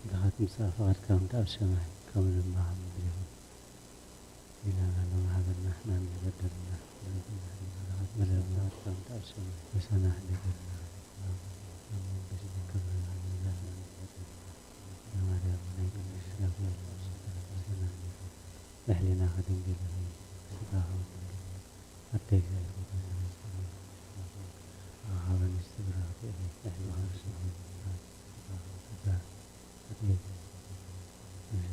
ድኻ ትምጻእ ፍቓድካ ከምቲ ኣብ ሰማይ ከምኡ ድማ ኣብ ምድሪ ይኹን። ጌጋና ሎሚ ሃበና፣ ንሕና ንበደልና ንበደልና፣ ንበደልና፣ ንበደልና፣ ንበደልና፣ ፍቓድካ ከምቲ ኣብ ሰማይ። ምሳና ሕደገልና፣ ኣብ መንግስቲ ክብሪ ንበደልና፣ ንበደልና፣ ንበደልና፣ ንበደልና፣ ንበደልና፣ ንበደልና፣ ንሕሊናኺ ድንግል ኢኺ፣ ስጋኺ እውን ድንግል እዩ። ኣደይ እግዚኣብሔር፣ ኣኻብን ብሩኽቲ ኢኺ፣ ልዕሊ ኩሉ ስም። ኣደይ እግዚኣብሔር፣ እዚ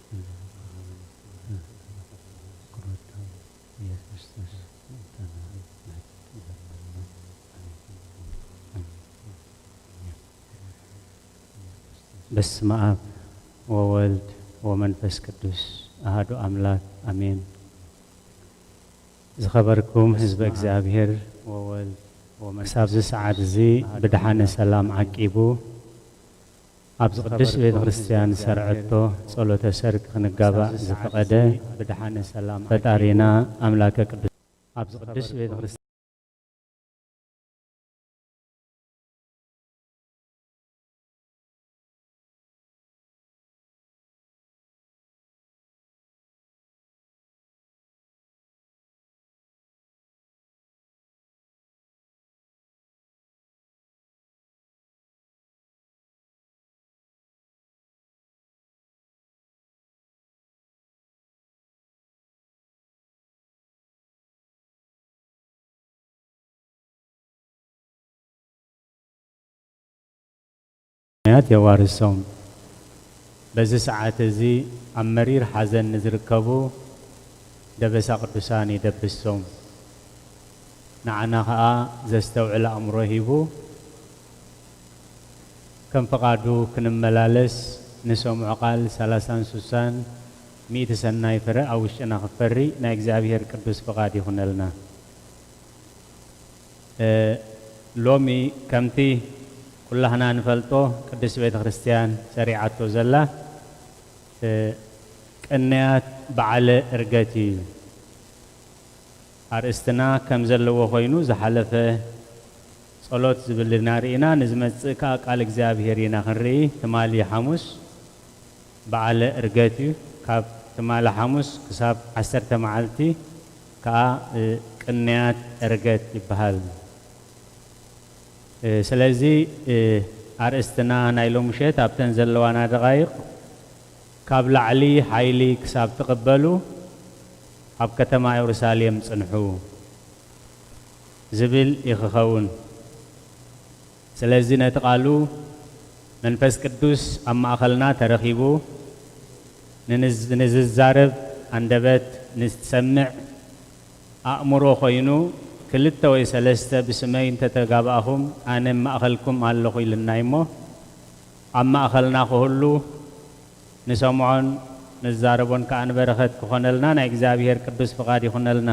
ኩሉ ኣኻብን ክብረቱ ኢየሱስ ክርስቶስ ምእንታና ምሕረት ይገብረልና። ኣሜን። ኣሜን። በስመ አብ ወወልድ ወመንፈስ ቅዱስ አሐዱ አምላክ አሜን። ዝኸበርኩም ህዝበ እግዚኣብሔር ወወልድ ወመንፈስ፣ ክሳብዚ ሰዓት እዚ ብድሓነ ሰላም ዓቂቡ ኣብዚ ቅድስት ቤተ ክርስቲያን ሰርዐቶ ጸሎተ ሰርክ ክንጋባእ ዝፈቐደ ብድሓነ ሰላም ፈጣሪና ኣምላከ ቅዱስ ኣብዚ ቅድስት ቤተ ክርስቲያን ምኽንያት የዋርሶም። በዚ ሰዓት እዚ ኣብ መሪር ሓዘን ንዝርከቡ ደበሳ ቅዱሳን ይደብሶም። ንዓና ኸኣ ዘስተውዕል ኣእምሮ ሂቡ ከም ፍቓዱ ክንመላለስ ንሰምዖ ቃል ሰላሳን ሱሳን ሚእቲ ሰናይ ፍረ ኣብ ውሽጥና ክፈሪ ናይ እግዚኣብሔር ቅዱስ ፍቓድ ይኹነልና። እ፣ ሎሚ ከምቲ ኩላህና ንፈልጦ ቅድስት ቤተ ክርስቲያን ሰሪዓቶ ዘላ፣ እ፣ ቅንያት በዓለ ዕርገት እዩ። ኣርእስትና ከም ዘለዎ ኮይኑ ዝሓለፈ ጸሎት ዝብል ኢና ርኢና፣ ንዝመጽእ ከኣ ቃል እግዚኣብሔር ኢና ክንርኢ። ትማሊ ሓሙስ በዓለ ዕርገት እዩ። ካብ ትማሊ ሓሙስ ክሳብ ዓሰርተ መዓልቲ ከኣ፣ እ፣ ቅንያት ዕርገት ይበሃል። እ፣ ስለዚ፣ እ፣ ኣርእስትና ናይ ሎምሸት ኣብተን ዘለዋና ደቓይቕ ካብ ላዕሊ ሓይሊ ክሳብ ትቕበሉ ኣብ ከተማ የሩሳሌም ጽንሑ ዝብል እዩ ክኸውን። ስለዚ ነቲ ቃሉ መንፈስ ቅዱስ ኣብ ማእኸልና ተረኺቡ ንንዝ-፣ ንዝዛረብ ኣንደበት ንዝሰምዕ ኣእምሮ ኮይኑ ክልተ ወይ ሰለስተ ብስመይ እንተተጋባእኹም ኣነ ኣብ ማእኸልኩም ኣለኹ ኢልና እሞ ኣብ ማእኸልና ክህሉ ንሰምዖን ንዛረቦን ከኣ ንበረኸት ክኾነልና ናይ እግዚኣብሔር ቅዱስ ፍቓድ ይኹነልና።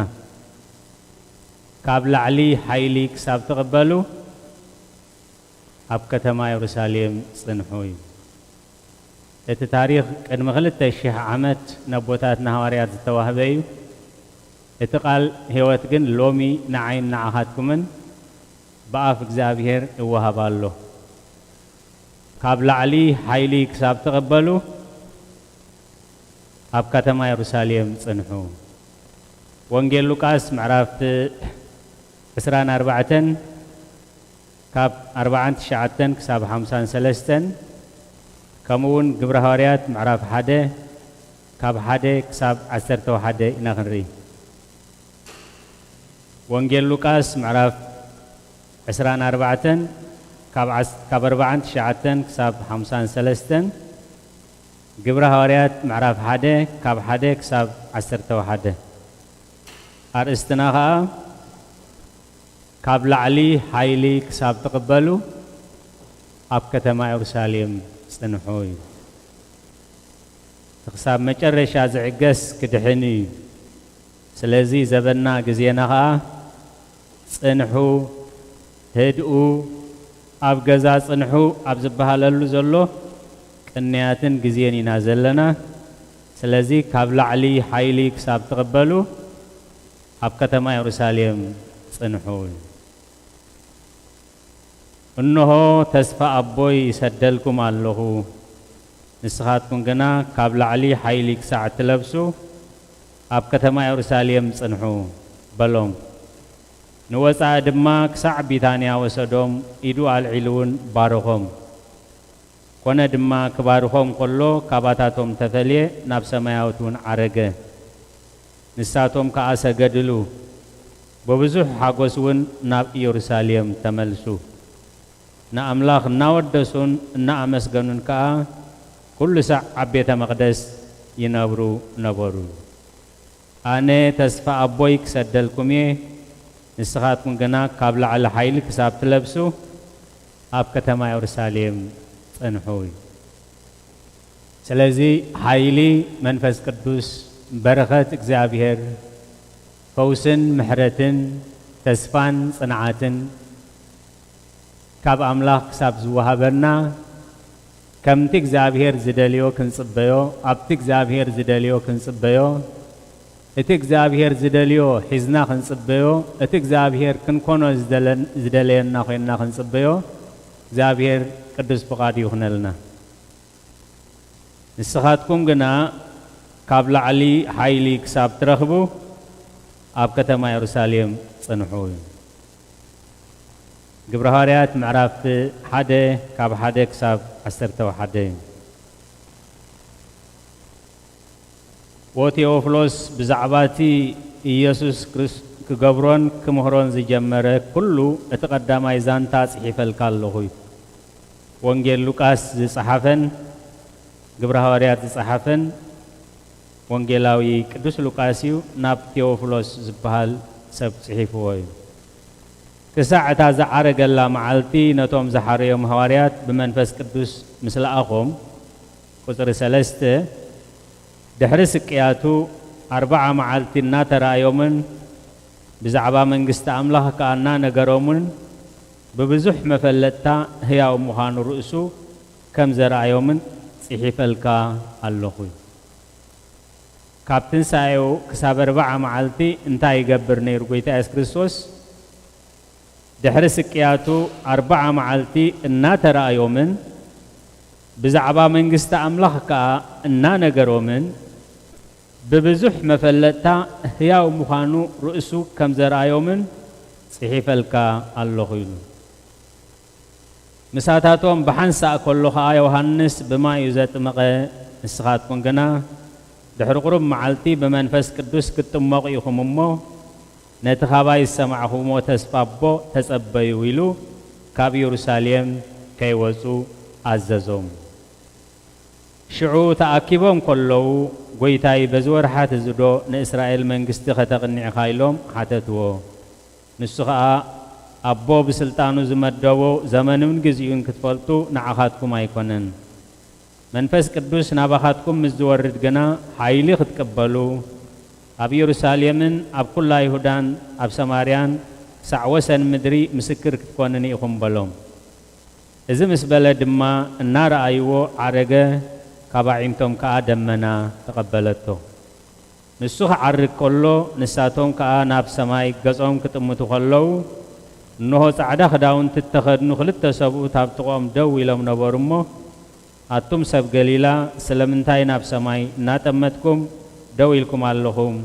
ካብ ላዕሊ ሓይሊ ክሳብ ትቕበሉ ኣብ ከተማ የሩሳሌም ጽንሑ እዩ። እቲ ታሪኽ ቅድሚ ክልተ ሽሕ ዓመት ነቦታትና ሃዋርያት ዝተዋህበ እዩ። እቲ ቃል ሕይወት ግን ሎሚ ንዓይን ንዓኻትኩምን ብኣፍ እግዚኣብሔር ይወሃብ ኣሎ። ካብ ላዕሊ ሓይሊ ክሳብ ትቕበሉ ኣብ ከተማ የሩሳሌም ጽንሑ። ወንጌል ሉቃስ ምዕራፍ ዕስራን ኣርባዕተን ካብ ኣርባዓን ትሽዓተን ክሳብ ሓምሳን ሰለስተን፣ ከምኡ እውን ግብረ ሃዋርያት ምዕራፍ ሓደ ካብ ሓደ ክሳብ ዓሰርተ ሓደ ኢና ክንርኢ። ወንጌል ሉቃስ ምዕራፍ ዕስራን ኣርባዕተን ካብ ዓስ-፣ ካብ ኣርባዓን ትሽዓተን ክሳብ ሓምሳን ሰለስተን፣ ግብረ ሃዋርያት ምዕራፍ ሓደ ካብ ሓደ ክሳብ ዓሰርተ ሓደ። ኣርእስትና ኸኣ ካብ ላዕሊ ሓይሊ ክሳብ ትቕበሉ ኣብ ከተማ የሩሳሌም ጽንሑ እዩ። እቲ ክሳብ መጨረሻ ዝዕገስ ክድሕን እዩ። ስለዚ ዘበንና ግዜና ኸኣ ጽንሑ፣ ህድኡ፣ ኣብ ገዛ ጽንሑ ኣብ ዝበሃለሉ ዘሎ ቅንያትን ግዜን ኢና ዘለና። ስለዚ ካብ ላዕሊ ሓይሊ ክሳብ ትቕበሉ ኣብ ከተማ የሩሳሌም ጽንሑ። እንሆ ተስፋ ኣቦይ ይሰደልኩም ኣለኹ፣ ንስኻትኩም ግና ካብ ላዕሊ ሓይሊ ክሳዕ እትለብሱ፣ ኣብ ከተማ የሩሳሌም ጽንሑ በሎም። ንወጻኢ ድማ ክሳዕ ቢታንያ ወሰዶም፣ ኢዱ ኣልዒሉ እውን ባረኾም። ኮነ ድማ ክባርኾም ከሎ፣ ካባታቶም ተፈልየ፣ ናብ ሰማያዊት እውን ዓረገ። ንሳቶም ከኣ ሰገድሉ፣ ብብዙሕ ሓጎስ እውን ናብ ኢየሩሳሌም ተመልሱ። ንኣምላኽ እናወደሱን እናኣመስገኑን ከኣ፣ ኩሉ ሳዕ ኣብ ቤተ መቕደስ ይነብሩ ነበሩ። ኣነ ተስፋ ኣቦይ ክሰደልኩም እየ፣ ንስኻትኩም ግና ካብ ላዕሊ ሓይሊ ክሳብ ትለብሱ፣ ኣብ ከተማ የሩሳሌም ጽንሑ። ስለዚ ሓይሊ መንፈስ ቅዱስ፣ በረኸት እግዚኣብሔር፣ ፈውስን ምሕረትን ተስፋን ጽንዓትን ካብ ኣምላኽ ክሳብ ዝወሃበና፣ ከምቲ እግዚኣብሔር ዝደልዮ ክንጽበዮ፣ ኣብቲ እግዚኣብሔር ዝደልዮ ክንጽበዮ፣ እቲ እግዚኣብሔር ዝደልዮ ሒዝና ክንጽበዮ፣ እቲ እግዚኣብሔር ክንኮኖ ዝደለን-፣ ዝደለየና ኮይንና ክንጽበዮ እግዚኣብሔር ቅዱስ ፍቓዱ ይኹነልና። ንስኻትኩም ግና ካብ ላዕሊ ሓይሊ ክሳብ ትረኽቡ፣ ኣብ ከተማ የሩሳሌም ጽንሑ። ግብረ ሃዋርያት ምዕራፍ ሓደ፣ ካብ ሓደ ክሳብ ዓሰርተ ሓደ። ወቴዎፍሎስ፣ ብዛዕባ እቲ ኢየሱስ ክርስ-፣ ክገብሮን ክምህሮን ዝጀመረ ኩሉ፣ እቲ ቀዳማይ ዛንታ ጽሒፈልካ ኣለኹ። ወንጌል ሉቃስ ዝጸሓፈን ግብረ ሃዋርያት ዝጸሓፈን ወንጌላዊ ቅዱስ ሉቃስ እዩ፣ ናብ ቴዎፍሎስ ዝበሃል ሰብ ጽሒፍዎ እዩ። ክሳዕ እታ ዝዓረገላ መዓልቲ፣ ነቶም ዝሓረዮም ሃዋርያት ብመንፈስ ቅዱስ ምስ ለኣኾም፣ ቁጽሪ ሰለስተ፣ ድሕሪ ስቅያቱ ኣርብዓ መዓልቲ እናተራእዮምን ብዛዕባ መንግስቲ ኣምላኽ ከኣ እናነገሮምን፣ ብብዙሕ መፈለጥታ ህያው ምዃኑ ርእሱ ከም ዘርኣዮምን ጽሒፈልካ ኣለኹ። ካብ ትንሳኤኡ ክሳብ ኣርብዓ መዓልቲ እንታይ ይገብር ነይሩ ጐይታ የሱስ ክርስቶስ? ድሕሪ ስቅያቱ ኣርብዓ መዓልቲ እናተራእዮምን ብዛዕባ መንግስቲ ኣምላኽ ከኣ እናነገሮምን፣ ብብዙሕ መፈለጥታ ህያው ምዃኑ ርእሱ ከም ዘርኣዮምን ጽሒፈልካ ኣለኹ ኢሉ። ምሳታቶም ብሓንሳእ ከሎ ኸኣ ዮሃንስ ብማይ እዩ ዘጥመቐ፣ ንስኻትኩም ግና ድሕሪ ቁሩብ መዓልቲ ብመንፈስ ቅዱስ ክትጥመቑ ኢኹም እሞ፣ ነቲ ኻባይ ዝሰማዕኹምዎ ተስፋ ኣቦ ተጸበዩ ኢሉ ካብ ኢየሩሳሌም ከይወጹ ኣዘዞም። ሽዑ ተኣኪቦም ከለዉ፣ "ጐይታይ፣ በዚ ወርሓት እዚ ዶ ንእስራኤል መንግስቲ ኸተቕኒ ኢኻ?" ኢሎም ሓተትዎ። ንሱ ኸኣ፣ "ኣቦ ብስልጣኑ ዝመደቦ ዘመኑን ግዜኡን ክትፈልጡ ንዓኻትኩም ኣይኮነን። መንፈስ ቅዱስ ናባኻትኩም ምስ ዝወርድ ግና፣ ሓይሊ ክትቅበሉ፣ ኣብ ኢየሩሳሌምን ኣብ ኵላ ይሁዳን ኣብ ሰማርያን ክሳዕ ወሰን ምድሪ ምስክር ክትኮኑኒ ኢኹም" በሎም። እዚ ምስ በለ ድማ እናረኣይዎ ዓረገ፣ ካብ ኣዒንቶም ከኣ ደመና ተቐበለቶ። ንሱ ክዓርግ ከሎ፣ ንሳቶም ከኣ ናብ ሰማይ ገጾም ክጥምቱ ከለዉ፣ እንሆ፣ ጻዕዳ ክዳውንቲ እተኸድኑ ክልተ ሰብኡት ኣብ ጥቕኦም ደው ኢሎም ነበሩ እሞ፣ "ኣቱም ሰብ ገሊላ፣ ስለምንታይ ናብ ሰማይ እናጠመትኩም ደው ኢልኩም ኣለኹም?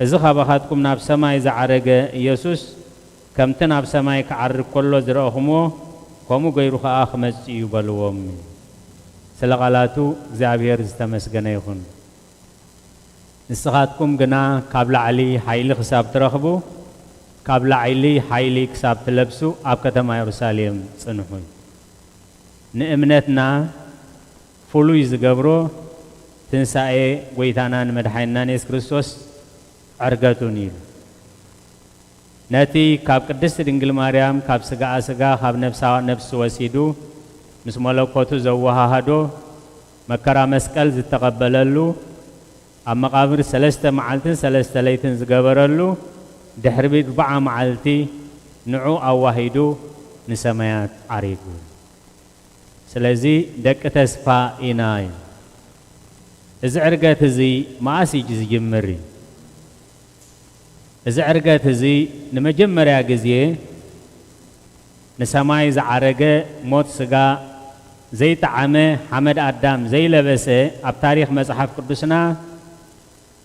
እዚ ካባኻትኩም ናብ ሰማይ ዝዓረገ ኢየሱስ፣ ከምቲ ናብ ሰማይ ክዓርግ ከሎ ዝረእኹምዎ፣ ከምኡ ገይሩ ኸኣ ክመጽእ እዩ" በልዎም። ስለ ቃላቱ እግዚኣብሔር ዝተመስገነ ይኹን። ንስኻትኩም ግና ካብ ላዕሊ ሓይሊ ክሳብ ትረኽቡ፣ ካብ ላዕሊ ሓይሊ ክሳብ ትለብሱ፣ ኣብ ከተማ የሩሳሌም ጽንሑ። ንእምነትና ፍሉይ ዝገብሮ፣ ትንሳኤ ጐይታናን መድሓኒናን የሱስ ክርስቶስ ዕርገቱን እዩ። ነቲ ካብ ቅድስቲ ድንግል ማርያም፣ ካብ ስጋኣ ስጋ፣ ካብ ነፍሳ ነፍሲ ወሲዱ ምስ መለኮቱ ዘወሃሃዶ፣ መከራ መስቀል ዝተቐበለሉ፣ ኣብ መቓብር ሰለስተ መዓልትን ሰለስተ ለይትን ዝገበረሉ፣ ድሕሪ ኣርብዓ መዓልቲ ንዑ ኣዋሂዱ ንሰማያት ዓሪጉ። ስለዚ ደቂ ተስፋ ኢና እዩ። እዚ ዕርገት እዚ መኣስ እዩ ዝጅምር እዩ? እዚ ዕርገት እዚ ንመጀመርያ ግዜ ንሰማይ ዝዓረገ፣ ሞት ስጋ ዘይጠዓመ ሓመድ ኣዳም ዘይለበሰ ኣብ ታሪኽ መጽሓፍ ቅዱስና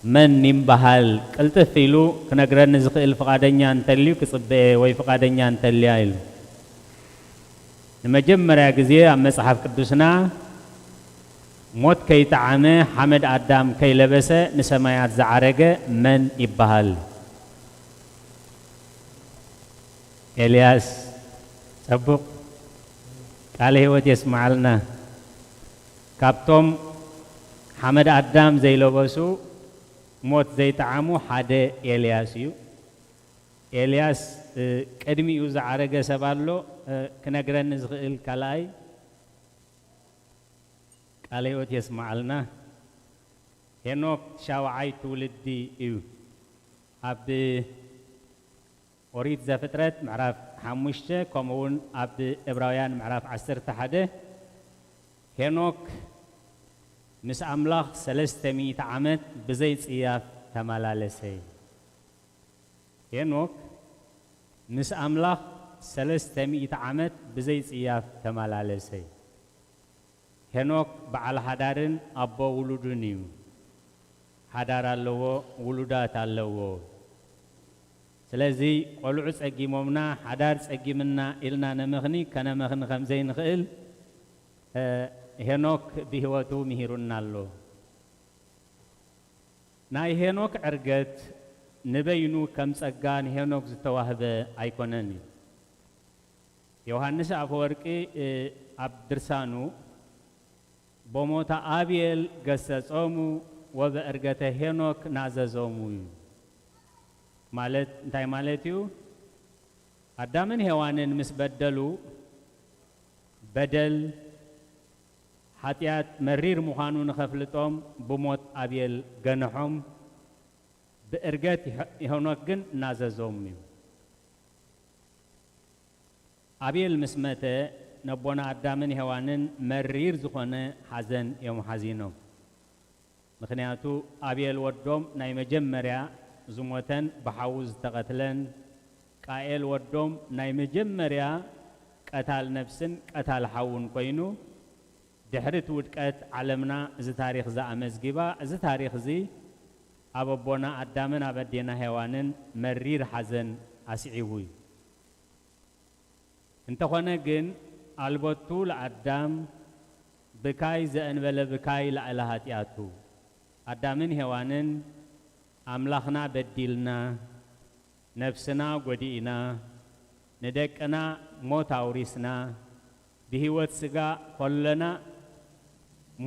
መን ይምበሃል? ቅልጥፍ ኢሉ ክነግረኒ ዝኽእል ፍቓደኛ እንተልዩ ክጽበየ ወይ ፍቓደኛ እንተልያ ኢሉ። ንመጀመርያ ግዜ ኣብ መጽሓፍ ቅዱስና ሞት ከይጠዓመ ሓመድ ኣዳም ከይለበሰ ንሰማያት ዝዓረገ መን ይበሃል? ኤልያስ። ጸቡቕ። ቃለ ህይወት የስምዓልና። ካብቶም ሓመድ ኣዳም ዘይለበሱ ሞት ዘይጠዓሙ ሓደ ኤልያስ እዩ። ኤልያስ፣ እ፣ ቅድሚኡ ዝዓረገ ሰብ ኣሎ፣ እ፣ ክነግረኒ ዝኽእል ካልኣይ? ቃለ ህይወት የስምዓልና። ሄኖክ ሻውዓይ ትውልዲ እዩ። ኣብ ኦሪት ዘፍጥረት ምዕራፍ ሓሙሽተ ከምኡ እውን ኣብ ዕብራውያን ምዕራፍ ዓሰርተ ሓደ ሄኖክ ምስ ኣምላኽ ሰለስተ ሚእቲ ዓመት ብዘይ ጽያፍ ተመላለሰ። ሄኖክ ምስ ኣምላኽ ሰለስተ ሚእቲ ዓመት ብዘይ ጽያፍ ተመላለሰ። ሄኖክ በዓል ሓዳርን ኣቦ ውሉድን እዩ። ሓዳር ኣለዎ፣ ውሉዳት ኣለዎ። ስለዚ ቆልዑ ጸጊሞምና፣ ሓዳር ጸጊምና ኢልና ነመኽኒ፣ ከነመኽኒ ከም ዘይንኽእል፣ እ፣ ሄኖክ ብህይወቱ ምሂሩና ኣሎ። ናይ ሄኖክ ዕርገት ንበይኑ ከም ጸጋ ንሄኖክ ዝተዋህበ ኣይኮነን እዩ። ዮሃንስ ኣፈወርቂ፣ እ፣ ኣብ ድርሳኑ፣ "በሞተ አቤል ገሰጾሙ ወበዕርገተ ሄኖክ ናዘዞሙ" እዩ። ማለት እንታይ ማለት እዩ? ኣዳምን ሄዋንን ምስ በደሉ፣ በደል፣ ሓጢኣት መሪር ምዃኑ ንኸፍልጦም ብሞት ኣቤል ገንሖም፣ ብዕርገት ሄኖክ ግን ናዘዞም እዩ። ኣቤል ምስ መተ፣ ነቦና ኣዳምን ሄዋንን መሪር ዝኾነ ሓዘን እዮም ሓዚኖም። ምኽንያቱ፣ ኣቤል ወዶም ናይ መጀመርያ ዝሞተን ብሓዉ ዝተቐትለን፣ ቃኤል ወዶም ናይ መጀመርያ ቀታል ነፍስን ቀታል ሓውን ኮይኑ፣ ድሕሪ እቲ ውድቀት ዓለምና እዚ ታሪኽ ዝኣመዝጊባ፣ እዚ ታሪኽ እዚ ኣብ ኣቦና ኣዳምን ኣብ ኣዴና ሄዋንን መሪር ሓዘን ኣስዒቡ እዩ። እንተኾነ ግን፣ ኣልቦቱ ለኣዳም ብካይ ዘእንበለ ብካይ ላዕለ ኃጢኣቱ። ኣዳምን ሄዋንን ኣምላኽና በዲልና፣ ነፍስና ጐዲእና፣ ንደቅና ሞት ኣውሪስና፣ ብህይወት ሥጋ ኾለና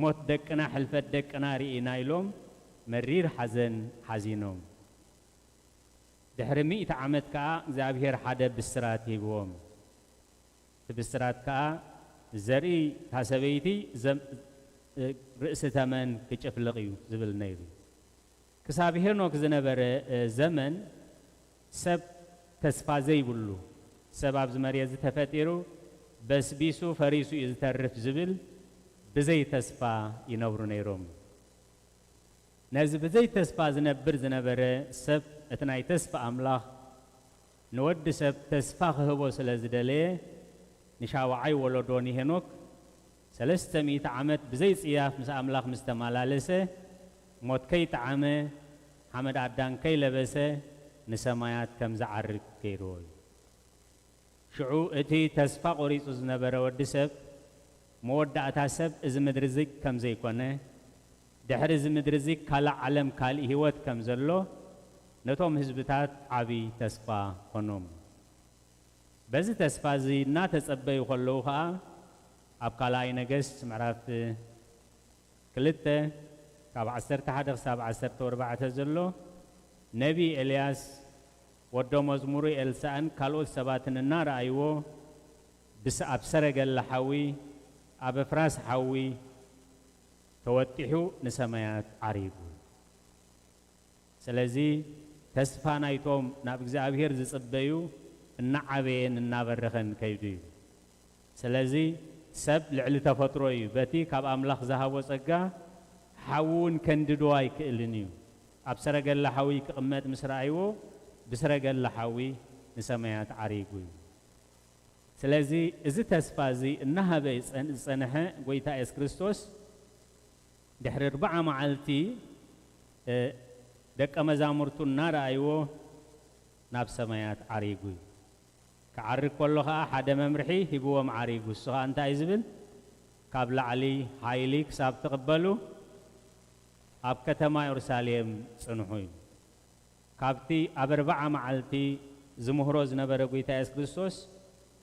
ሞት ደቅና፣ ሕልፈት ደቅና ርኢና ኢሎም መሪር ሓዘን ሓዚኖም። ድሕሪ ሚእቲ ዓመት ከኣ እግዚኣብሔር ሓደ ብስራት ሂብዎም። እቲ ብስራት ከኣ፣ "ዘርኢ እታ ሰበይቲ ዘም-፣ ርእሲ ተመን ክጭፍልቕ እዩ" ዝብል ነይሩ። ክሳብ ሄኖክ ዝነበረ፣ እ፣ ዘመን ሰብ ተስፋ ዘይብሉ፣ ሰብ ኣብዚ መሬት እዚ ተፈጢሩ በስቢሱ ፈሪሱ እዩ ዝተርፍ ዝብል ብዘይ ተስፋ ይነብሩ ነይሮም። ነዚ ብዘይ ተስፋ ዝነብር ዝነበረ ሰብ፣ እቲ ናይ ተስፋ ኣምላኽ ንወዲ ሰብ ተስፋ ክህቦ ስለ ዝደለየ፣ ንሻውዓይ ወለዶ ንሄኖክ፣ ሰለስተ ሚእቲ ዓመት ብዘይ ጽያፍ ምስ ኣምላኽ ምስ ተመላለሰ፣ ሞት ከይጠዓመ፣ ሓመድ ኣዳም ከይለበሰ፣ ንሰማያት ከም ዝዓርግ ገይርዎ እዩ። ሽዑ እቲ ተስፋ ቈሪጹ ዝነበረ ወዲ ሰብ፣ መወዳእታ ሰብ እዚ ምድሪ እዚ ከም ዘይኮነ፣ ድሕሪ እዚ ምድሪ እዚ ካልእ ዓለም፣ ካልእ ህይወት ከም ዘሎ፣ ነቶም ህዝብታት ዓቢ ተስፋ ኮኖም። በዚ ተስፋ እዚ እናተጸበዩ ከለዉ ኸኣ፣ ኣብ ካልኣይ ነገስት ምዕራፍ ክልተ ካብ ዓሰርተ ሓደ ክሳብ ዓሰርተ ኣርባዕተ ዘሎ፣ ነቢ ኤልያስ፣ ወዶ መዝሙሩ ኤልሳእን ካልኦት ሰባትን እናረኣይዎ፣ ብስ-፣ ኣብ ሰረገላ ሓዊ፣ ኣብ ኣፍራስ ሓዊ ተወጢሑ ንሰማያት ዓሪጉ። ስለዚ ተስፋ ናይቶም ናብ እግዚኣብሔር ዝጽበዩ እናዓበየን እናበረኸን ከይዱ እዩ። ስለዚ ሰብ ልዕሊ ተፈጥሮ እዩ። በቲ ካብ ኣምላኽ ዝሃቦ ጸጋ ሓዊ እውን ከንድዶ ኣይክእልን እዩ። ኣብ ሰረገላ ሓዊ ክቕመጥ ምስ ረኣይዎ፣ ብሰረገላ ሓዊ ንሰማያት ዓሪጉ እዩ። ስለዚ እዚ ተስፋ እዚ እናሃበ ዝጸን-፣ ዝጸንሐ ጎይታ የሱስ ክርስቶስ ድሕሪ ኣርብዓ መዓልቲ፣ እ፣ ደቀ መዛሙርቱ እናረኣይዎ ናብ ሰማያት ዓሪጉ እዩ። ክዓርግ ከሎ ኸኣ ሓደ መምርሒ ሂብዎም ዓሪጉ። እሱ ኸኣ እንታይ እዩ ዝብል? ካብ ላዕሊ ሓይሊ ክሳብ ትቕበሉ ኣብ ከተማ የሩሳሌም ጽንሑ እዩ። ካብቲ ኣብ ኣርብዓ መዓልቲ ዝምህሮ ዝነበረ ጎይታ የሱስ ክርስቶስ፣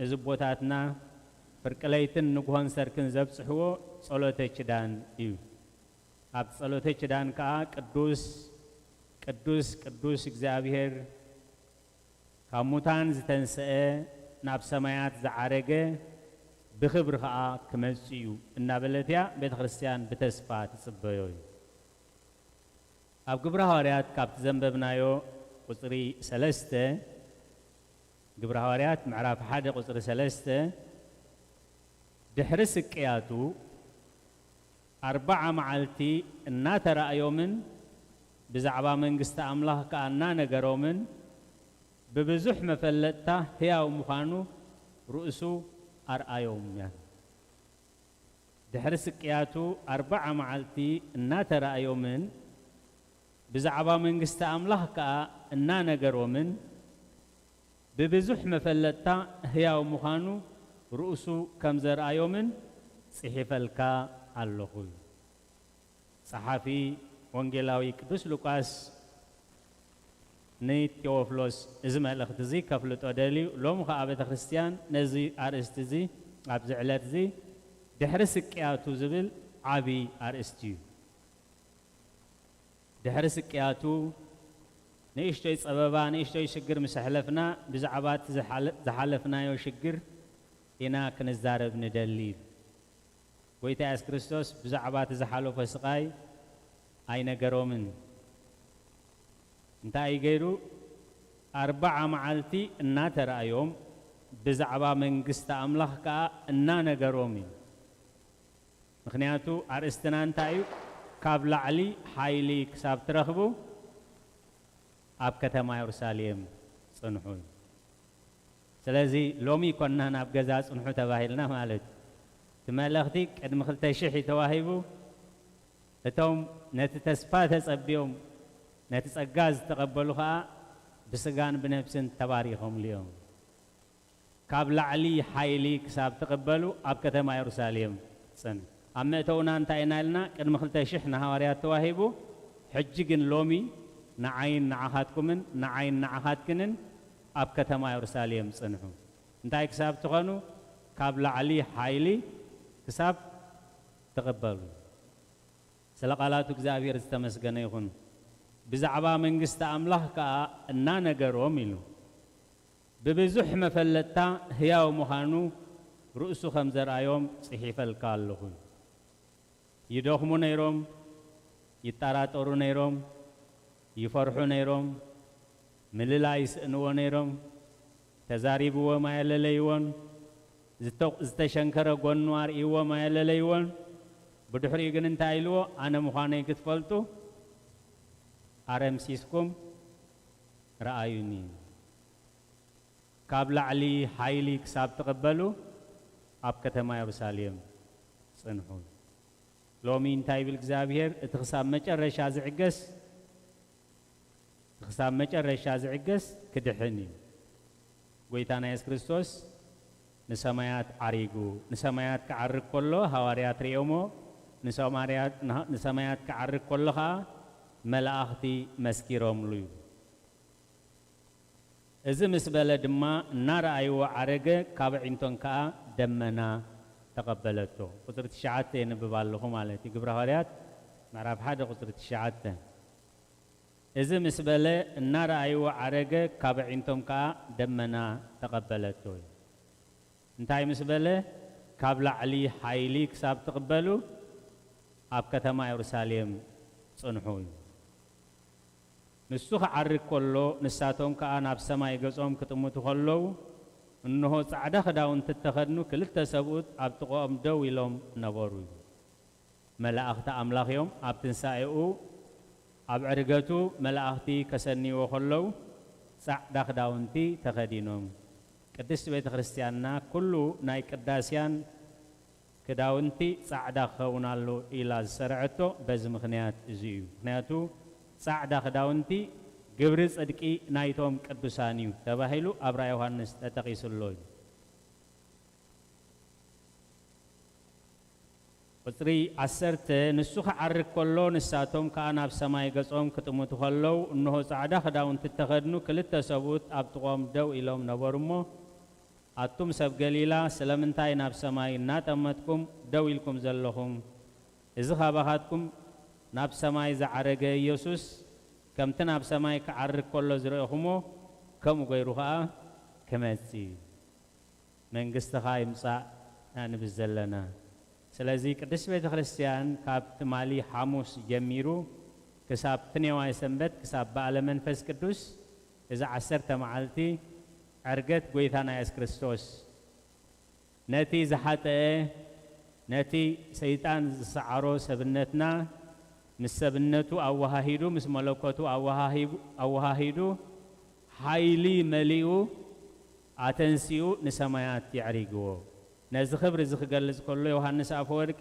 እዚ ኣቦታትና ፍርቂ ለይትን ንግሆን ሰርክን ዘብጽሕዎ ጸሎተ ኪዳን እዩ። ኣብ ጸሎተ ኪዳን ከኣ ቅዱስ፣ ቅዱስ፣ ቅዱስ እግዚኣብሔር፣ ካብ ሙታን ዝተንስአ፣ ናብ ሰማያት ዝዓረገ፣ ብኽብሪ ኸኣ ክመጽእ እዩ እናበለት እያ ቤተ ክርስቲያን ብተስፋ ትጽበዮ እዩ። ኣብ ግብረ ሃዋርያት ካብቲ ዘንበብናዮ ቁጽሪ ሰለስተ፣ ግብረ ሃዋርያት ምዕራፍ ሓደ ቁጽሪ ሰለስተ፣ ድሕሪ ስቅያቱ ኣርብዓ መዓልቲ እናተራእዮምን ብዛዕባ መንግስቲ ኣምላኽ ከኣ እናነገሮምን ብብዙሕ መፈለጥታ ሕያው ምዃኑ ርእሱ ኣርኣዮም እያ። ድሕሪ ስቅያቱ ኣርብዓ መዓልቲ እናተራእዮምን ብዛዕባ መንግስቲ ኣምላኽ ከኣ እናነገሮምን ብብዙሕ መፈለጥታ ሕያው ምዃኑ ርእሱ ከም ዘርኣዮምን ጽሒፈልካ ኣለኹ። ጸሓፊ ወንጌላዊ ቅዱስ ሉቃስ ንቴዎፍሎስ እዚ መልእኽቲ እዚ ከፍልጦ ደልዩ። ሎሚ ኸኣ ቤተ ክርስቲያን ነዚ ኣርእስቲ እዚ፣ ኣብዚ ዕለት እዚ ድሕሪ ስቅያቱ ዝብል ዓቢ ኣርእስቲ እዩ። ድሕሪ ስቅያቱ ንእሽቶይ ጸበባ፣ ንእሽቶይ ሽግር ምስ ኣሕለፍና፣ ብዛዕባ እቲ ዝሓለ-፣ ዝሓለፍናዮ ሽግር ኢና ክንዛረብ ንደሊ። ጎይታ የሱስ ክርስቶስ ብዛዕባ እቲ ዝሓለፎ ስቓይ ኣይነገሮምን። እንታይ እዩ ገይሩ? ኣርብዓ መዓልቲ እናተራእዮም፣ ብዛዕባ መንግስቲ ኣምላኽ ከኣ እናነገሮም እዩ። ምኽንያቱ ኣርእስትና እንታይ እዩ? ካብ ላዕሊ ሓይሊ ክሳብ ትረኽቡ ኣብ ከተማ የሩሳሌም ጽንሑ እዩ። ስለዚ ሎሚ ኮንና ናብ ገዛ ጽንሑ ተባሂልና ማለት እዩ። እቲ መልእኽቲ ቅድሚ ክልተ ሽሕ እዩ ተዋሂቡ። እቶም ነቲ ተስፋ ተጸብዮም ነቲ ጸጋ ዝተቐበሉ ኸኣ ብስጋን ብነፍስን ተባሪኾምሉ እዮም። ካብ ላዕሊ ሓይሊ ክሳብ ትቕበሉ ኣብ ከተማ የሩሳሌም ጽንሑ። ኣብ መእተውና እንታይ ኢና ኢልና? ቅድሚ ክልተ ሽሕ ንሃዋርያት ተዋሂቡ፣ ሕጂ ግን ሎሚ ንዓይን ንዓኻትኩምን ንዓይን ንዓኻትክንን ኣብ ከተማ የሩሳሌም ጽንሑ። እንታይ ክሳብ ትኾኑ? ካብ ላዕሊ ሓይሊ ክሳብ ትቕበሉ። ስለ ቃላቱ እግዚኣብሔር ዝተመስገነ ይኹን። ብዛዕባ መንግስቲ ኣምላኽ ከኣ እናነገሮም ኢሉ። ብብዙሕ መፈለጥታ ህያው ምዃኑ ርእሱ ከም ዘርኣዮም ጽሒፈልካ ኣለኹ። ይደኽሙ ነይሮም፣ ይጠራጠሩ ነይሮም፣ ይፈርሑ ነይሮም፣ ምልላይ ይስእንዎ ነይሮም። ተዛሪብዎም ኣየለለይዎን። ዝተ-፣ ዝተሸንከረ ጎኑ ኣርእይዎም ኣየለለይዎን። ብድሕሪኡ ግን እንታይ ኢልዎ? ኣነ ምዃነይ ክትፈልጡ ኣረምሲስኩም ረኣዩኒ። ካብ ላዕሊ ሓይሊ ክሳብ ትቕበሉ ኣብ ከተማ የሩሳሌም ጽንሑ። ሎሚ እንታይ ይብል እግዚኣብሔር? እቲ ክሳብ መጨረሻ ዝዕገስ፣ እቲ ክሳብ መጨረሻ ዝዕገስ ክድሕን እዩ። ጎይታና የሱስ ክርስቶስ ንሰማያት ዓሪጉ፣ ንሰማያት ክዓርግ ከሎ ሃዋርያት ርእዮሞ፣ ንሰማርያት-፣ ንሃ-፣ ንሰማያት ክዓርግ ከሎ ኸኣ መላእኽቲ መስኪሮምሉ እዩ። እዚ ምስ በለ ድማ እናረኣይዎ ዓረገ፣ ካብ ኣዒንቶም ከኣ ደመና ተቐበለቶ። ቁጽሪ ትሽዓተ የንብብ ኣለኹ ማለት እዩ። ግብረ ሃዋርያት ምዕራፍ ሓደ ቁጽሪ ትሽዓተ። እዚ ምስ በለ እናረኣይዎ ዓረገ፣ ካብ ኣዒንቶም ከኣ ደመና ተቐበለቶ። እንታይ ምስ በለ? ካብ ላዕሊ ሓይሊ ክሳብ ትቕበሉ ኣብ ከተማ የሩሳሌም ጽንሑ እዩ። ንሱ ክዓርግ ከሎ፣ ንሳቶም ከኣ ናብ ሰማይ ገጾም ክጥምቱ ከለዉ፣ እንሆ፣ ጻዕዳ ክዳውንቲ እተኸድኑ ክልተ ሰብኡት ኣብ ጥቓኦም ደው ኢሎም ነበሩ። መላእኽቲ ኣምላኽ እዮም። ኣብ ትንሳኤኡ፣ ኣብ ዕርገቱ መላእኽቲ ከሰንይዎ ከለዉ፣ ጻዕዳ ክዳውንቲ ተኸዲኖም። ቅድስት ቤተ ክርስቲያንና ኩሉ ናይ ቅዳሴያን ክዳውንቲ ጻዕዳ ክኸውን ኣሎ ኢላ ዝሰርዐቶ በዚ ምኽንያት እዚ እዩ። ምኽንያቱ ጻዕዳ ክዳውንቲ ግብሪ ጽድቂ ናይቶም ቅዱሳን እዩ ተባሂሉ ኣብ ራእይ ዮሃንስ ተጠቒሱ ኣሎ እዩ። ቁጽሪ ዓሰርተ፣ ንሱ ክዓርግ ከሎ ንሳቶም ከኣ ናብ ሰማይ ገጾም ክጥምቱ ከለዉ፣ እንሆ ጻዕዳ ክዳውንቲ እተኸድኑ ክልተ ሰብኡት ኣብ ጥቖም ደው ኢሎም ነበሩ እሞ፣ ኣቱም ሰብ ገሊላ፣ ስለምንታይ ናብ ሰማይ እናጠመትኩም ደው ኢልኩም ዘለኹም? እዚ ካባኻትኩም ናብ ሰማይ ዝዓረገ ኢየሱስ፣ ከምቲ ናብ ሰማይ ክዓርግ ከሎ ዝረእኹሞ፣ ከምኡ ገይሩ ኸኣ ክመጽእ እዩ። መንግስትኻ ይምጻእ ኢና ንብል ዘለና። ስለዚ ቅድስት ቤተ ክርስቲያን ካብ ትማሊ ሓሙስ ጀሚሩ ክሳብ ትኔዋይ ሰንበት፣ ክሳብ በዓለ መንፈስ ቅዱስ፣ እዚ ዓሰርተ መዓልቲ ዕርገት ጐይታና የሱስ ክርስቶስ ነቲ ዝሓጠአ፣ ነቲ ሰይጣን ዝሰዓሮ ሰብነትና ምስ ሰብነቱ ኣወሃሂዱ፣ ምስ መለኮቱ ኣወሃሂቡ-፣ ኣወሃሂዱ፣ ሓይሊ መሊኡ፣ ኣተንሲኡ ንሰማያት የዕሪግዎ። ነዚ ክብሪ እዚ ክገልጽ ከሎ ዮሃንስ ኣፈወርቂ፣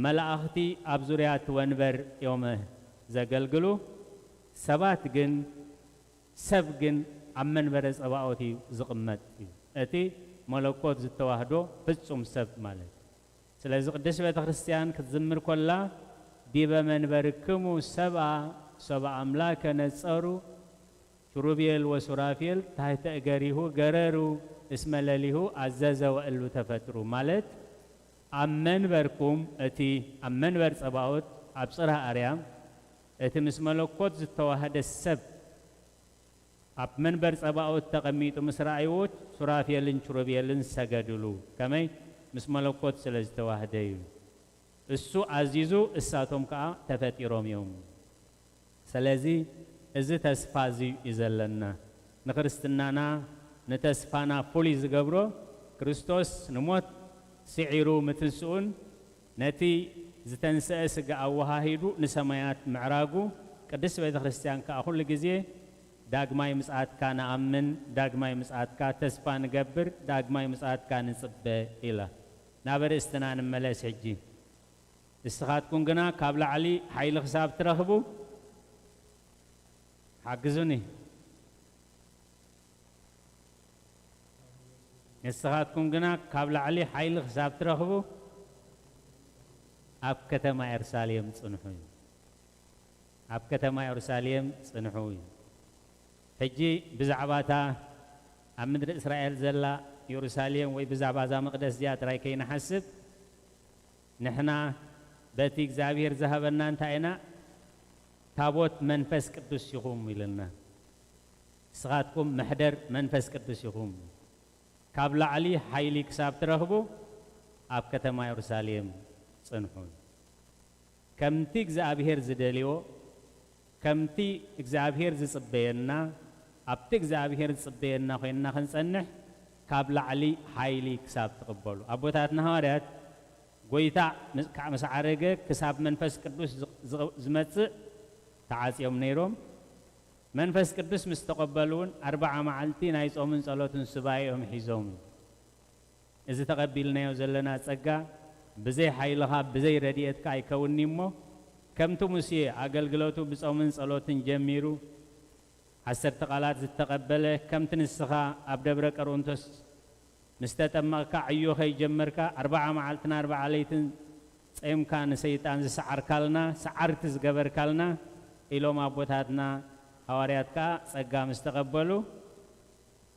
መላእኽቲ ኣብ ዙርያ እቲ ወንበር እዮም ዘገልግሉ፣ ሰባት ግን፣ ሰብ ግን ኣብ መንበረ ጸባኦት እዩ ዝቕመጥ እዩ። እቲ መለኮት ዝተዋህዶ ፍጹም ሰብ ማለት እዩ። ስለዚ ቅድስት ቤተ ክርስቲያን ክትዝምር ከላ፣ ዲበ መንበርክሙ ሰብአ፣ ሰብአ አምላከ ነጸሩ፣ ኪሩቤል ወሱራፌል ታሕተ እገሪሁ ገረሩ፣ እስመ ለሊሁ አዘዘ ወእሉ ተፈጥሩ፣ ማለት ኣብ መንበርኩም፣ እቲ ኣብ መንበር ጸባኦት ኣብ ጽርሐ ኣርያም፣ እቲ ምስ መለኮት ዝተዋህደ ሰብ ኣብ መንበር ጸባኦት ተቐሚጡ ምስ ረኣይዎ፣ ሱራፌልን ኪሩቤልን ሰገድሉ። ከመይ? ምስ መለኮት ስለ ዝተዋህደ እዩ። እሱ ኣዚዙ፣ እሳቶም ከኣ ተፈጢሮም እዮም። ስለዚ እዚ ተስፋ እዚ እዩ ዘለና። ንክርስትናና፣ ንተስፋና ፍሉይ ዝገብሮ፣ ክርስቶስ ንሞት ስዒሩ ምትንስኡን፣ ነቲ ዝተንስአ ስጋ ኣወሃሂዱ ንሰማያት ምዕራጉ፣ ቅድስት ቤተ ክርስቲያን ከኣ ኩሉ ግዜ ዳግማይ ምጽኣትካ ንኣምን፣ ዳግማይ ምጽኣትካ ተስፋ ንገብር፣ ዳግማይ ምጽኣትካ ንጽበ ኢላ። ናብ ኣርእስትና ንመለስ ሕጂ። ንስኻትኩም ግና ካብ ላዕሊ ሓይሊ ክሳብ ትረኽቡ፣ ሓግዙኒ። ንስኻትኩም ግና ካብ ላዕሊ ሓይሊ ክሳብ ትረኽቡ፣ ኣብ ከተማ የሩሳሌም ጽንሑ እዩ። ኣብ ከተማ የሩሳሌም ጽንሑ እዩ። ሕጂ ብዛዕባ እታ ኣብ ምድሪ እስራኤል ዘላ የሩሳሌም ወይ ብዛዕባ እዛ መቕደስ እዚኣ ጥራይ ከይንሓስብ፣ ንሕና በቲ እግዚኣብሔር ዝሃበና እንታይ ኢና? ታቦት መንፈስ ቅዱስ ኢኹም ኢሉና። ንስኻትኩም መሕደር መንፈስ ቅዱስ ኢኹም። ካብ ላዕሊ ሓይሊ ክሳብ ትረኽቡ ኣብ ከተማ የሩሳሌም ጽንሑ። ከምቲ እግዚኣብሔር ዝደልዮ፣ ከምቲ እግዚኣብሔር ዝጽበየና፣ ኣብቲ እግዚኣብሔር ዝጽበየና ኮይንና ክንጸንሕ፣ ካብ ላዕሊ ሓይሊ ክሳብ ትቕበሉ። ኣቦታትና ሃዋርያት፣ ጐይታ ምስ፣ ካብ ምስ ዓረገ ክሳብ መንፈስ ቅዱስ ዝ-፣ ዝ-፣ ዝመጽእ ተዓጽዮም ነይሮም። መንፈስ ቅዱስ ምስ ተቐበሉ እውን ኣርብዓ መዓልቲ ናይ ጾምን ጸሎትን ሱባኤ እዮም ሒዞም። እዚ ተቐቢልናዮ ዘለና ጸጋ ብዘይ ሓይልኻ፣ ብዘይ ረድኤትካ ኣይከውን'ዩ እሞ፣ ከምቲ ሙሴ ኣገልግሎቱ ብጾምን ጸሎትን ጀሚሩ፣ ዓሰርተ ቃላት ዝተቐበለ፣ ከምቲ ንስኻ ኣብ ደብረ ቀርንቶስ ምስ ተጠመቕካ ዕዮ ከይጀመርካ፣ ኣርብዓ መዓልትን ኣርብዓ ለይትን ጸይምካ ንሰይጣን ዝሰዓርካልና፣ ሰዓርቲ ዝገበርካልና፣ ኢሎም ኣቦታትና ሃዋርያት ከኣ ጸጋ ምስ ተቐበሉ፣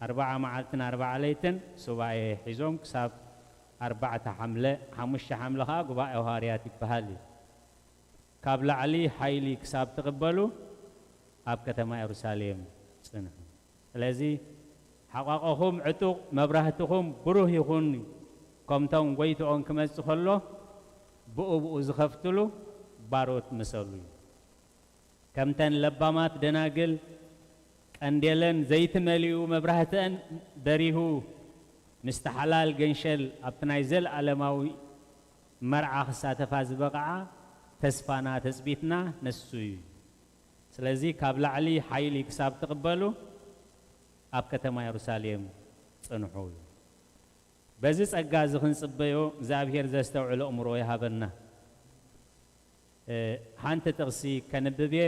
ኣርብዓ መዓልትን ኣርብዓ ለይትን ሱባኤ ሒዞም ክሳብ ኣርባዕተ ሓምለ፣ ሓሙሽተ ሓምለ ከኣ ጉባኤ ሃዋርያት ይበሃል እዩ። ካብ ላዕሊ ሓይሊ ክሳብ ትቕበሉ ኣብ ከተማ የሩሳሌም ጽንሑ። ስለዚ ሓቋቐኹም ዕጡቕ፣ መብራህትኹም ብሩህ ይኹን፣ ከምቶም ጐይትኦም ክመጽእ ከሎ ብኡ ብኡ ዝኸፍትሉ ባሮት ምሰሉ እዩ። ከምተን ለባማት ደናግል ቀንዴለን ዘይቲ መሊኡ መብራህተን በሪሁ ምስቲ ሓላል ገንሸል ኣብቲ ናይ ዘለኣለማዊ መርዓ ክሳተፋ ዝበቕዓ ተስፋና ተጽቢትና ነሱ እዩ። ስለዚ ካብ ላዕሊ ሓይሊ ክሳብ ትቕበሉ ኣብ ከተማ የሩሳሌም ጽንሑ። በዚ ጸጋ እዚ ክንጽበዮ እግዚኣብሔር ዘስተውዕል ኣእምሮ ይሃበና። እ፣ ሓንቲ ጥቕሲ ከንብብ እየ።